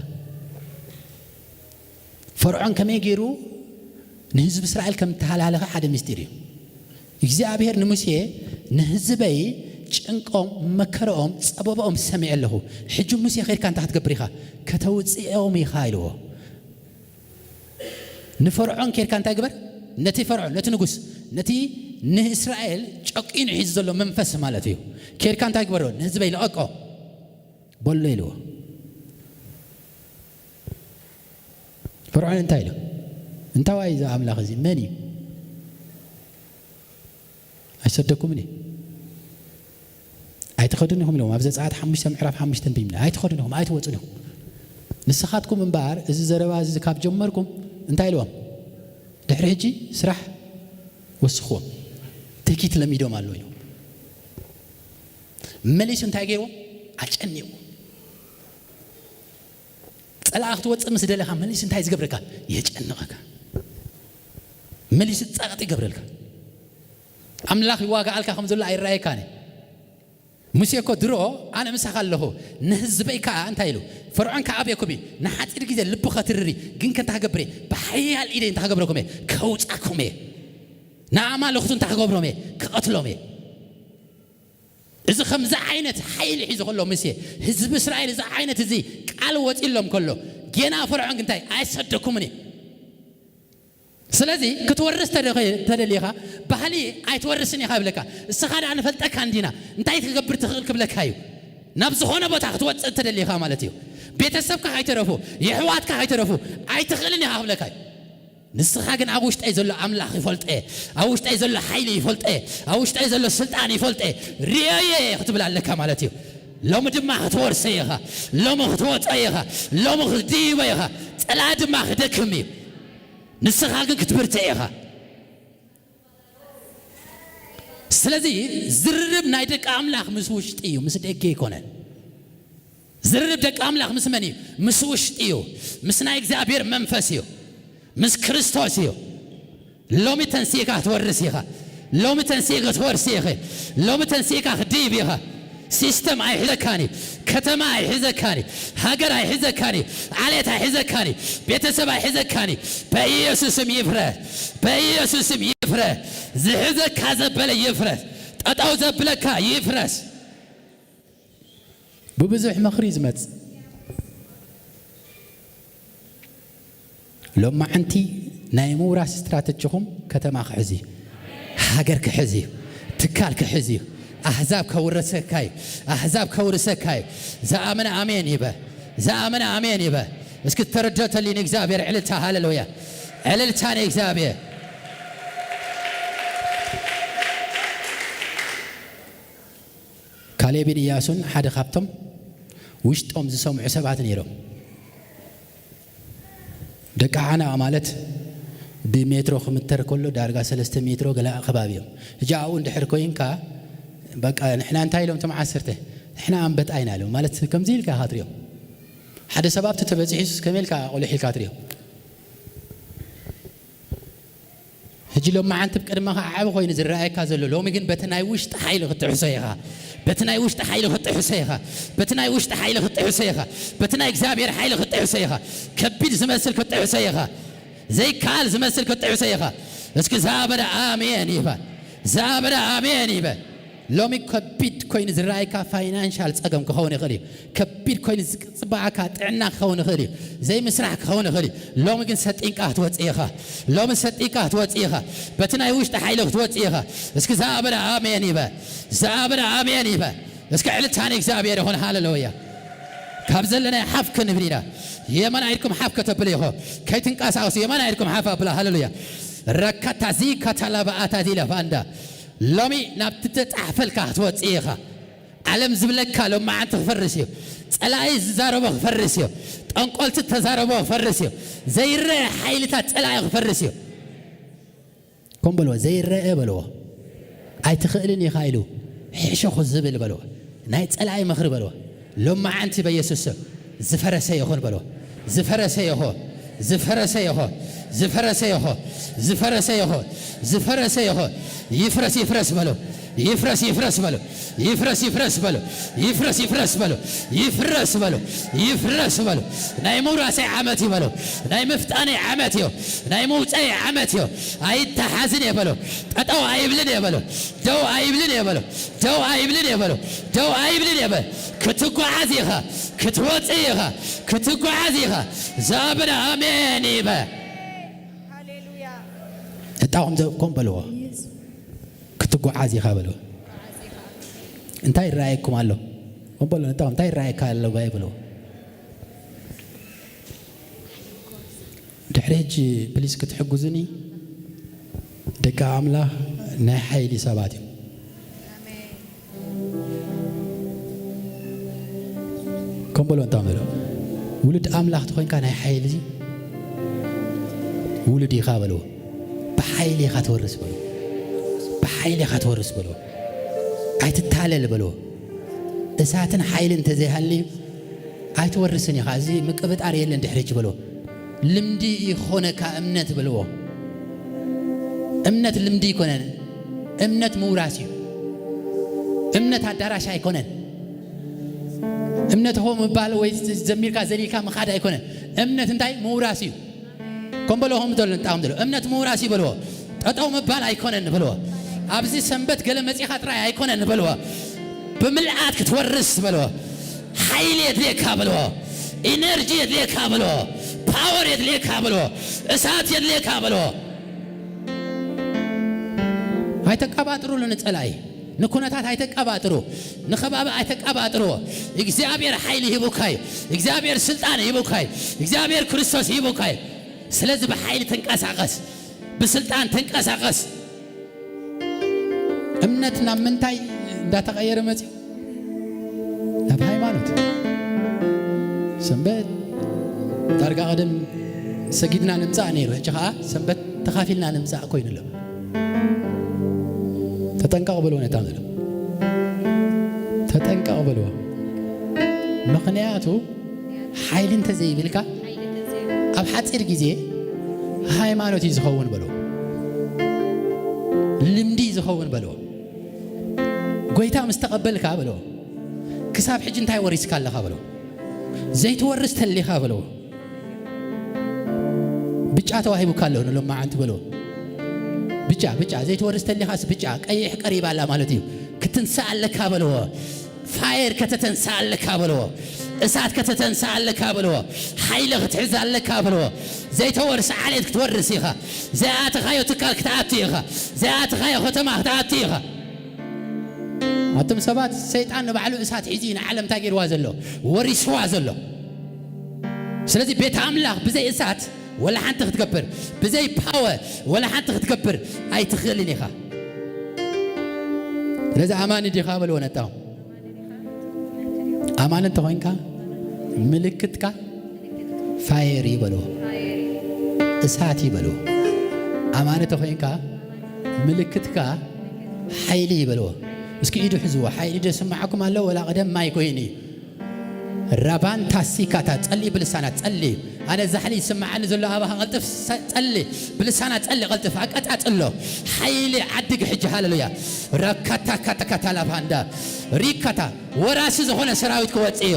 ፈርዖን ከመይ ገይሩ ንህዝቢ እስራኤል ከም እተሃላለኸ ሓደ ምስጢር እዩ። እግዚኣብሔር ንሙሴ፣ "ንህዝበይ ጭንቆም፣ መከረኦም፣ ጸበባኦም ሰሚዐ ኣለኹ። ሕጂ ሙሴ ኸይድካ እንታይ ክትገብር ኢኻ? ከተውጽኦም ኢኻ" ኢልዎ። ንፈርዖን ኬድካ እንታይ ግበር? ነቲ ፈርዖን፣ ነቲ ንጉስ፣ ነቲ ንእስራኤል ጨቂኑ ሒዙ ዘሎ መንፈስ ማለት እዩ። ኬድካ እንታይ ግበሮ? ንህዝበይ ልቐቆ በሎ ኢልዎ። ፈርዖን እንታይ ኢሉ? እንታዋይ እዚ ኣምላኽ እዚ መን እዩ? ኣይሰደኩምን እየ። ኣይትኸዱን ኢኹም ኢሎም። ኣብ ዘጸኣት ሓሙሽተ ምዕራፍ ሓሙሽተ ኣንቢብና። ኣይትኸዱን ኢኹም፣ ኣይትወጹን ኢኹም። ንስኻትኩም እምበኣር እዚ ዘረባ እዚ ካብ ጀመርኩም እንታይ ኢልዎም? ድሕሪ ሕጂ ስራሕ ወስኽዎም። ትኪት ለሚዶም ኣለዉ ኢሎም። መሊሱ እንታይ ገይርዎም? ኣጨኒቑ። ጸላኢ ክትወጽእ ምስ ደለኻ መሊሱ እንታይ ዝገብረካ? የጨንቐካ። መሊሱ ጸቕጢ ይገብረልካ። ኣምላኽ ይዋጋኣልካ ከም ዘሎ ኣይረኣየካን እዩ። ሙሴ እኮ ድሮ ኣነ ምሳኻ ኣለኹ፣ ንህዝበይ ከኣ እንታይ ኢሉ? ፈርዖን ከኣ ኣበየኩም እዩ? ንሓጺር ግዜ ልቡ ከትርር እዩ፣ ግን ከ እንታይ ክገብር እየ? ብሓያል ኢደይ እንታይ ክገብረኩም እየ? ከውጻኩም እየ። ንኣማልኽቱ እንታይ ክገብሮም እየ? ክቐትሎም እየ። እዚ ከምዚ ዓይነት ሓይሊ ሒዙ ከሎ ሙሴ፣ ህዝቢ እስራኤል እዚ ዓይነት እዚ ቃል ወጺሎም ከሎ፣ ጌና ፈርዖን ግን እንታይ? ኣይሰደኩምን እየ። ስለዚ ክትወርስ ተደ-፣ ተደሊኻ ባህሊ ኣይትወርስን ኢኻ ይብለካ። እስኻ ደኣ ንፈልጠካ እንዲና፣ እንታይ ክትገብር ትኽእል ክብለካ እዩ። ናብ ዝኾነ ቦታ ክትወጽእ ተደሊኻ ማለት እዩ። ቤተሰብካ ኣይተረፉ፣ የሕዋትካ ኣይተረፉ፣ ኣይትኽእልን ኢኻ ክብለካ እዩ። ንስኻ ግን ኣብ ውሽጠይ ዘሎ ኣምላኽ ይፈልጦ እየ፣ ኣብ ውሽጠይ ዘሎ ሓይሊ ይፈልጦ እየ፣ ኣብ ውሽጠይ ዘሎ ስልጣን ይፈልጦ እየ፣ ርእየዮ እየ ክትብል ኣለካ ማለት እዩ። ሎሚ ድማ ክትወርሶ ኢኻ። ሎሚ ክትወጾ ኢኻ። ሎሚ ክትድይቦ ኢኻ። ጸላኢ ድማ ክደክም እዩ። ንስኻ ግን ክትብርትዕ ኢኻ። ስለዚ ዝርርብ ናይ ደቂ ኣምላኽ ምስ ውሽጢ እዩ፣ ምስ ደገ ኣይኮነን። ዝርርብ ደቂ ኣምላኽ ምስ መን እዩ? ምስ ውሽጢ እዩ። ምስ ናይ እግዚኣብሔር መንፈስ እዩ። ምስ ክርስቶስ እዩ። ሎሚ ተንሲእካ ክትወርስ ኢኻ። ሎሚ ተንሲእካ ክትወርስ ኢኺ። ሎሚ ተንሲእካ ክትድይብ ኢኻ። ሲስተም ኣይሕዘካን እዩ። ከተማ ኣይሕዘካን እዩ። ሃገር ኣይሕዘካን እዩ። ዓሌት ኣይሕዘካን እዩ። ቤተሰብ ኣይሕዘካን እዩ። በኢየሱስም ይፍረስ። በኢየሱስም ይፍረስ። ዝሕዘካ ዘበለ ይፍረስ። ጠጠው ዘብለካ ይፍረስ። ብብዙሕ ምኽሪ ዝመጽእ ሎማዓንቲ ናይ ምውራስ ስትራተጂኹም ከተማ ክሕዝ እዩ፣ ሃገር ክሕዝ እዩ፣ ትካል ክሕዝ እዩ፣ ኣህዛብ ከውርሰካ እዩ፣ ኣህዛብ ከውርሰካ እዩ። ዝኣመነ ኣሜን ይበል። ዝኣመነ ኣሜን ይበል። እስኪ ተረደተልኝ ንእግዚኣብሔር ዕልልታ፣ ሃሌሉያ፣ ዕልልታ ንእግዚኣብሔር። ካሌብን ኢያሱን ሓደ ካብቶም ውሽጦም ዝሰምዑ ሰባት ነይሮም። ደቂ ዓና ማለት ብሜትሮ ክምተር ከሎ ዳርጋ ሰለስተ ሜትሮ ገለ ከባቢ እዮም። ሕጂ ኣብኡ እንድሕር ኮይንካ በቃ ንሕና እንታይ ኢሎም እቶም ዓሰርተ? ንሕና ኣንበጣ ኢና ኢሎም። ማለት ከምዚ ኢልካ ኢኻ ትሪኦም። ሓደ ሰብ ኣብቲ ተበፂሑስ ከመይ ኢልካ ቆሊሕ ኢልካ ትሪኦ? ሕጂ ሎማዓንቲ ብቅድመኻ ዓቢ ኮይኑ ዝረኣየካ ዘሎ፣ ሎሚ ግን በቲ ናይ ውሽጢ ሓይሊ ክትጥሕሶ ኢኻ። በቲ ናይ ውሽጢ ሓይሊ ክትጥሕሶ ኢኻ። በቲ ናይ ውሽጢ ሓይሊ ክትጥሕሶ ኢኻ። በቲ ናይ እግዚኣብሔር ሓይሊ ክትጥሕሶ ኢኻ። ከቢድ ዝመስል ክትጥሕሶ ኢኻ። ዘይከኣል ዝመስል ክትጥሕሶ ኢኻ። እስኪ ዝኣመነ ኣሜን ይበል። ዝኣመነ ኣሜን ይበል። ሎሚ ከቢድ ኮይኑ ዝረኣየካ ፋይናንሻል ጸገም ክኸውን ይኽእል እዩ። ከቢድ ኮይኑ ዝጽበዓካ ጥዕና ክኸውን ይኽእል እዩ። ዘይምስራሕ ክኸውን ይኽእል እዩ። ሎሚ ግን ሰጢንካ ክትወጽእ ኢኻ። ሎሚ ሰጢንካ ክትወጽእ ኢኻ። በቲ ናይ ውሽጢ ሓይሊ ክትወጽእ ኢኻ። እስኪ ዝኣመነ ኣሜን ይበል። ዝኣመነ ኣሜን ይበል። እስኪ ዕልልታ ንእግዚኣብሔር ይኹን። ሃሌሉያ። ካብ ዘለናዮ ሓፍ ክንብል ኢና። የማን ኢድኩም ሓፍ ከተብሉ ኢኹም። ከይትንቀሳቐሱ የማን ኢድኩም ሓፍ ኣብላ። ሃሌሉያ። ረካታዚ ካታላባኣታዚ ለፋንዳ። ሎሚ ናብቲ ተጻሕፈልካ ክትወጽእ ኢኻ። ዓለም ዝብለካ ሎማዓንቲ ክፈርስ እዩ። ጸላኢ ዝዛረቦ ክፈርስ እዩ። ጠንቆልቲ ተዛረቦ ክፈርስ እዩ። ዘይረአ ሓይልታት ጸላኢ ክፈርስ እዩ። ከም በልዎ፣ ዘይረአ በልዎ። ኣይትኽእልን ኢኻ ኢሉ ሕሸኹ ዝብል በልዎ። ናይ ጸላኢ ምኽሪ በልዎ። ሎማዓንቲ በኢየሱስ ስም ዝፈረሰ ይኹን በልዎ። ዝፈረሰ ይኹን። ዝፈረሰ ይኹን። ዝፈረሰ ይኹን። ዝፈረሰ ይኹን። ዝፈረሰ ይኹን። ይፍረስ፣ ይፍረስ በሉ። ይፍረስ፣ ይፍረስ በሉ። ይፍረስ፣ ይፍረስ በሉ። ይፍረስ፣ ይፍረስ በሉ። ይፍረስ በሉ። ይፍረስ በሉ። ናይ ምውራሰይ ዓመት እዩ በሉ። ናይ ምፍጣነይ ዓመት እዩ። ናይ ምውፀይ ዓመት እዩ። ኣይተሓዝን እየ በሉ። ጠጠው ኣይብልን እየ በሉ። ደው ኣይብልን እየ በሉ። ደው ኣይብልን እየ በሉ። ደው ኣይብልን እየ በሉ። ክትጓዓዝ ኢኻ። ክትወፅእ ኢኻ። ክትጓዓዝ ኢኻ። ዛብና ኣሜን ይበ። ሃሌሉያ። እጣኹም ዘብኮም በልዎ። ኢየሱስ። ክትጓዓዝ ኢኻ በልዎ። እንታይ ይረኣየኩም ኣሎ? እምበሎ፣ እንታይ እንታይ ይረኣየካ ኣሎ ባይ በልዎ። ድሕሪ ሕጂ ፕሊስ ክትሕግዙኒ፣ ደቂ ኣምላኽ ናይ ሓይሊ ሰባት እዮም። ኣሜን። ከም በሎ፣ እንታይ በሎ? ውሉድ ኣምላኽ ተኾይንካ ናይ ሓይሊ ውሉድ ኢኻ በልዎ። ብሓይሊ ኢኻ ትወርስ በልዎ። ብሓይሊ ኢኻ ትወርስ በልዎ። ኣይትታለል በልዎ። እሳትን ሓይልን እንተዘይሃልዩ ኣይትወርስን ኢኻ። እዚ ምቅብጣር የለን ድሕሪ ሕጂ በልዎ። ልምዲ ይኾነካ እምነት በልዎ። እምነት ልምዲ ኣይኮነን። እምነት ምውራስ እዩ። እምነት ኣዳራሽ ኣይኮነን። እምነት ሆ ምባል ወይ ዘሚርካ ዘሊልካ ምኻድ ኣይኮነን። እምነት እንታይ? ምውራስ እዩ። ከም በሎ፣ ሆም ዘሎ፣ ንጣም ዘሎ። እምነት ምውራስ እዩ በልዎ። ጠጠው ምባል ኣይኮነን በልዎ። ኣብዚ ሰንበት ገለ መጺኻ ጥራይ ኣይኮነን በልዎ። ብምልኣት ክትወርስ በልዎ። ሓይሊ የድልየካ በልዎ። ኢነርጂ የድልየካ በልዎ። ፓወር የድልየካ በልዎ። እሳት የድልየካ በልዎ። ኣይተቀባጥሩሉ ንጸላኢ። ንኩነታት ኣይተቀባጥሩ። ንኸባቢ ኣይተቀባጥርዎ። እግዚኣብሔር ሓይሊ ሂቡካ እዩ። እግዚኣብሔር ስልጣን ሂቡካ እዩ። እግዚኣብሔር ክርስቶስ ሂቡካ እዩ። ስለዚ ብሓይሊ ትንቀሳቐስ፣ ብስልጣን ትንቀሳቐስ። እምነት ናብ ምንታይ እንዳተቐየረ መጺኡ? ናብ ሃይማኖት። ሰንበት ዳርጋ ቀደም ሰጊድና ንምጻእ ነይሩ፣ ሕጂ ኸኣ ሰንበት ተኻፊልና ንምጻእ ኮይኑ ኣሎ። ተጠንቀቕ በልዎ ነታ ዘሎ። ተጠንቀቕ በልዎ። ምኽንያቱ ሓይሊ እንተዘይብልካ፣ ኣብ ሓጺር ግዜ ሃይማኖት እዩ ዝኸውን በልዎ። ልምዲ እዩ ዝኸውን በልዎ። ጎይታ ምስ ተቐበልካ በልዎ፣ ክሳብ ሕጂ እንታይ ወሪስካ ኣለኻ በልዎ። ዘይትወርስ ተሊኻ በልዎ። ብጫ ተዋሂቡካ ኣሎ ንሎማዓንቲ በልዎ። ብጫ፣ ብጫ፣ ዘይትወርስ ተሊኻስ ብጫ፣ ቀይሕ ቀሪባ ኣላ ማለት እዩ። ክትንሳእ ኣለካ በልዎ። ፋየር ከተተንሳ ኣለካ በልዎ። እሳት ከተተንሳ ኣለካ በልዎ። ሓይሊ ክትሕዝ ኣለካ በልዎ። ዘይተወርስ ዓሌት ክትወርስ ኢኻ። ዘይኣተኻዮ ትካል ክትኣቱ ኢኻ። ዘይኣተኻዮ ከተማ ክትኣቱ ኢኻ። ኣቱም ሰባት፣ ሰይጣን ንባዕሉ እሳት ሒዙ እዩ ንዓለም እንታይ ገይርዋ ዘሎ? ወሪስዋ ዘሎ። ስለዚ ቤት ኣምላኽ ብዘይ እሳት ወላ ሓንቲ ክትገብር፣ ብዘይ ፓወር ወላ ሓንቲ ክትገብር ኣይትኽእልን ኢኻ። ስለዚ ኣማኒ ዲኻ በልዎ ነታ። ኣማኒ እንተኾይንካ ምልክትካ ፋየር እዩ በልዎ። እሳት እዩ በልዎ። ኣማኒ እንተኾይንካ ምልክትካ ሓይሊ እዩ በልዎ። እስኪ ኢዱ ሕዝዎ። ሓይሊ ዶ ይስምዓኩም ኣሎ ወላ ቀደም ማይ ኮይኑ እዩ? ራባንታ ሲካታ ጸሊ ብልሳና ጸሊ። ኣነ ዛሕሊ ይስምዓኒ ዘሎ ኣባኻ ቀልጥፍ ሰ-፣ ጸሊ ብልሳና ጸሊ ቀልጥፍ ኣቀጻጽሎ። ሓይሊ ዓድግ ሕጂ ሃለሉያ። ራካታ ካታ ካታ ላባንዳ ሪካታ ወራሲ ዝኾነ ሰራዊት ክወጽእ እዩ።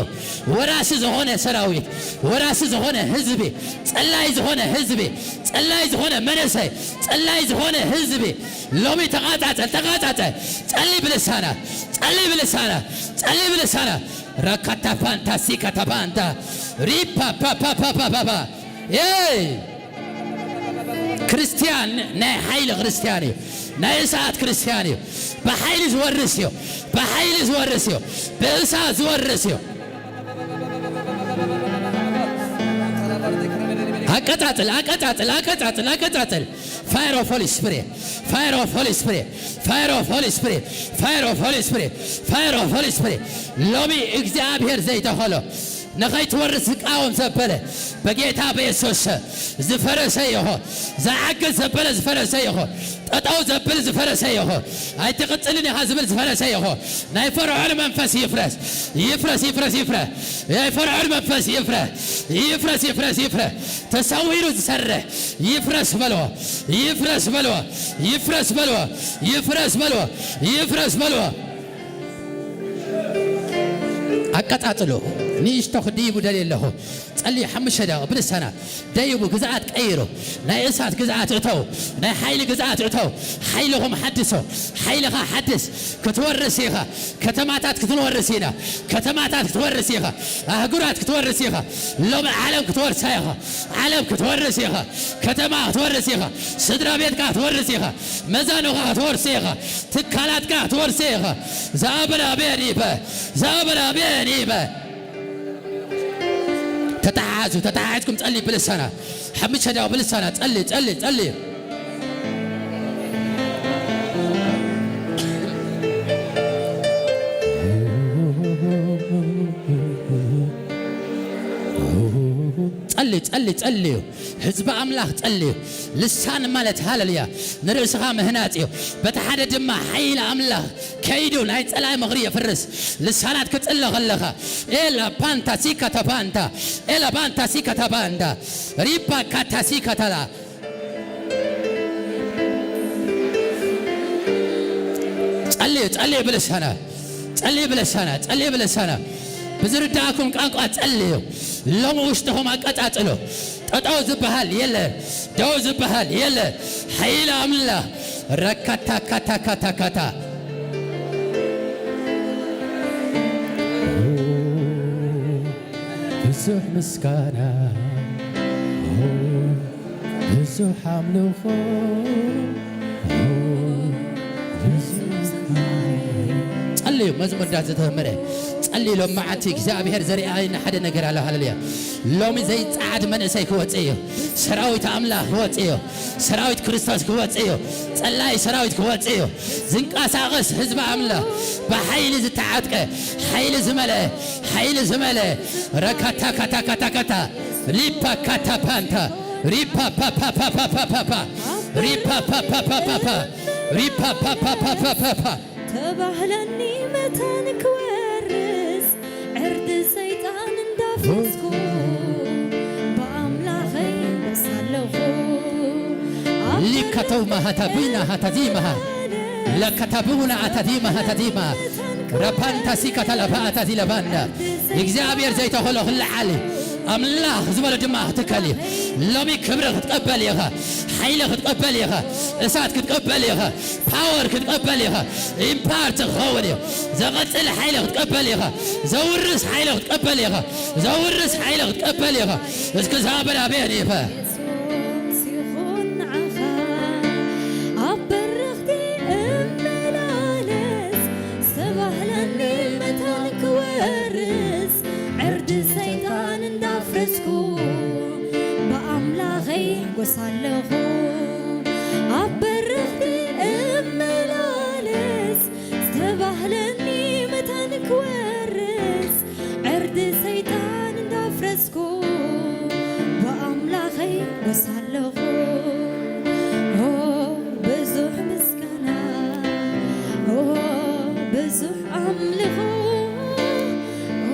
ወራሲ ዝኾነ ሰራዊት፣ ወራሲ ዝኾነ ህዝቢ፣ ጸላይ ዝኾነ ህዝቢ፣ ጸላይ ዝኾነ መንእሰይ፣ ጸላይ ዝኾነ ህዝቢ ሎሚ ተቓጻጸል፣ ተቓጻጸል። ጸሊ ብልሳና፣ ጸሊ ብልሳና፣ ጸሊ ብልሳና። ራካታ ፋንታ ሲካታ ፋንታ ሪፓ ፓ ፓ ፓ ፓ ፓ ፓ። ኤይ! ክርስትያን ናይ ሓይሊ ክርስትያን እዩ። ናይ እሳት ክርስትያን እዩ። ብሓይሊ ዝወርስ እዩ። ብሓይሊ ዝወርስ እዩ። ብእሳት ዝወርስ እዩ። ኣቀጻጽል፣ ኣቀጻጽል፣ ኣቀጻጽል፣ ኣቀጻጽል። Fire of Holy Spirit, Fire of Holy Spirit, Fire of Holy Spirit, Fire of Holy Spirit, Fire of Holy Spirit። ሎሚ እግዚኣብሔር ዘይተኸሎ ንኸይትወርስ ዝቃወም ዘበለ በጌታ በየሱስ ዝፈረሰ ይኹ። ዝዓግዝ ዘበለ ዝፈረሰ ይኹ። ጠጠው ዘብል ዝፈረሰ ይኹ። ኣይትቕጽልን ኢኻ ዝብል ዝፈረሰ ይኹ። ናይ ፈርዖን መንፈስ ይፍረስ። ይፍረስ፣ ይፍረስ፣ ይፍረስ። ናይ ፈርዖን መንፈስ ይፍረስ። ይፍረስ፣ ይፍረስ፣ ይፍረስ። ተሰዊሩ ዝሰርሕ ይፍረስ በልዎ። ይፍረስ በልዎ። ይፍረስ በልዎ። ይፍረስ በልዎ። ይፍረስ በልዎ። ኣቀጻጽሎ። ንእሽቶ ክድይቡ ደልየ ኣለኹ። ጸልዩ ሓሙሽተ ደቂቕ ብልሳና ደይቡ ግዝኣት ቀይሩ። ናይ እሳት ግዝኣት እተው። ናይ ሓይሊ ግዝኣት እተው። ሓይልኹም ሓድሶ። ሓይልኻ ሓድስ። ክትወርስ ኢኻ። ከተማታት ክትወርስ ኢና። ከተማታት ክትወርስ ኢኻ። ኣህጉራት ክትወርስ ኢኻ። ሎሚ ዓለም ክትወርሳ ኢኻ። ዓለም ክትወርስ ኢኻ። ከተማ ክትወርስ ኢኻ። ስድራ ቤትካ ክትወርስ ኢኻ። መዛኑኻ ክትወርስ ኢኻ። ትካላትካ ክትወርስ ኢኻ። ዛበል ኣሜን ይበ። ዛበል ኣሜን ይበ። ተተሓሓዙ፣ ተተሓሒዝኩም ጸልዩ ብልሳና። ሓሙሽተ ደቂቕ ብልሳና ጸልዩ፣ ጸልዩ፣ ጸልዩ። ጸልዩ፣ ጸልዩ፣ ጸልዩ። ህዝቢ ኣምላኽ ጸልዩ። ልሳን ማለት ሃለሉያ ንርእስኻ ምህናጽ እዩ። በቲ ሓደ ድማ ሓይሊ ኣምላኽ ከይዱ ናይ ጸላኢ ምኽሪ የፍርስ። ልሳናት ክጽለ ከለኻ ኤላ ፓንታ ሲካ ተፓንታ ኤላ ፓንታ ሲካ ተፓንታ ሪፓ ካታ ሲካ ተላ ጸልዩ፣ ጸልዩ ብልሳና፣ ጸልዩ ብልሳና፣ ጸልዩ ብልሳና። ብዝርዳእኩም ቋንቋ ጸልዩ። ሎም ውሽጥኹም ኣቀጻጽሉ። ጠጠው ዝበሃል የለ፣ ደው ዝበሃል የለ። ሓይሊ ኣምላኽ ረካታ ካታ ካታ ካታ። ብዙሕ ምስጋና፣ ብዙሕ ኣምልኾ፣ ብዙሕ ጸልዩ፣ መዝሙር እንዳተዘመረ ጸሊ ሎም መዓልቲ እግዚኣብሔር ዘርኣየና ሓደ ነገር ኣሎ። ሃሌሉያ። ሎሚ ዘይጸዓድ መንእሰይ ክወጽእ እዩ። ሰራዊት ኣምላኽ ክወጽእ እዩ። ሰራዊት ክርስቶስ ክወጽእ እዩ። ጸላኢ ሰራዊት ክወጽእ እዩ። ዝንቀሳቐስ ህዝቢ ኣምላኽ ብሓይሊ ዝተዓጥቀ፣ ሓይሊ ዝመልአ፣ ሓይሊ ዝመልአ። ረካታ ካታ ካታ ካታ ሊፓ ካታ ፓንታ ሪፓ ፓ ፓ ፓ ፓ ፓ ፓ ፓ ሪፓ ፓ ፓ ፓ ፓ ፓ ሪፓ ፓ ፓ ፓ ፓ ፓ ፓ ተባህለኒ መታን ክወርስ ዕርዲ ሰይጣን እንዳፈስኩ ብኣምላኸይ በሳለኹ። ሊካተው ማሃታ ቢና ሃታ ዲማሃ ለካታብውና ኣታ ዲማ ሃታ ዲማ ረፓንታ ሲካታ ለባ ኣታ ዲለባንዳ እግዚኣብሔር ዘይተኸሎ ክለዓል ኣምላኽ ዝበሎ ድማ ክትከል እዩ። ሎሚ ክብሪ ክትቀበል ኢኻ፣ ሓይሊ ክትቀበል ኢኻ፣ እሳት ክትቀበል ኢኻ፣ ፓወር ክትቀበል ኢኻ። ኢምፓርት ክኸውን እዩ። ዘቐጽል ሓይሊ ክትቀበል ኢኻ። ዘውርስ ሓይሊ ክትቀበል ኢኻ። ዘውርስ ሓይሊ ክትቀበል ኢኻ። እስኪ ዛበል ኣቤን ኢኸ የሱስ ይኹን ንዓኻ ኣብ በረኽቲ እመላለስ ዝተባህለኒ መታን ክወርስ ዕርዲ ሰይጣን እንዳፍረስኩ ብኣምላኸይ ጎስ ኣለኹ ኣብ በረኽቲ እመላለስ ዝተባህለኒ መታን ክወርስ ዕርዲ ሰይጣን እንዳፍረስኩ ብኣምላኸይ ጎስ ኣለኹ። ኦ ብዙሕ ምስጋና፣ ኦ ብዙሕ ኣምልኾ፣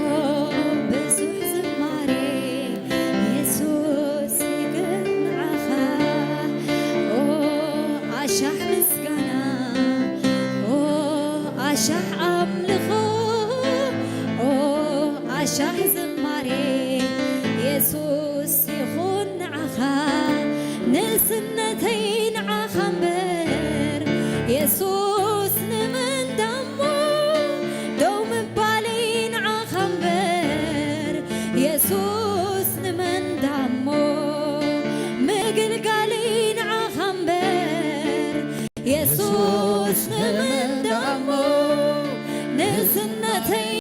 ኦ ብዙሕ ዝማሬ የሱስ ይግን ንዓኻ። ኦ ኣሻሕ ምስጋና፣ ኦ ኣሻሕ ኣምልኾ፣ ኦ ኣሻሕ ዝማሬ የሱስ ይኹን ንዓኻ። ንእስነተይ ንዓኻ እምበር የሱስ ንመን ዳሞ፣ ደው ምባለይ ንዓኻ እምበር የሱስ ንመን ዳሞ፣ ምግልጋለይ ንዓኻ እምበር የሱስ ንመን ዳሞ፣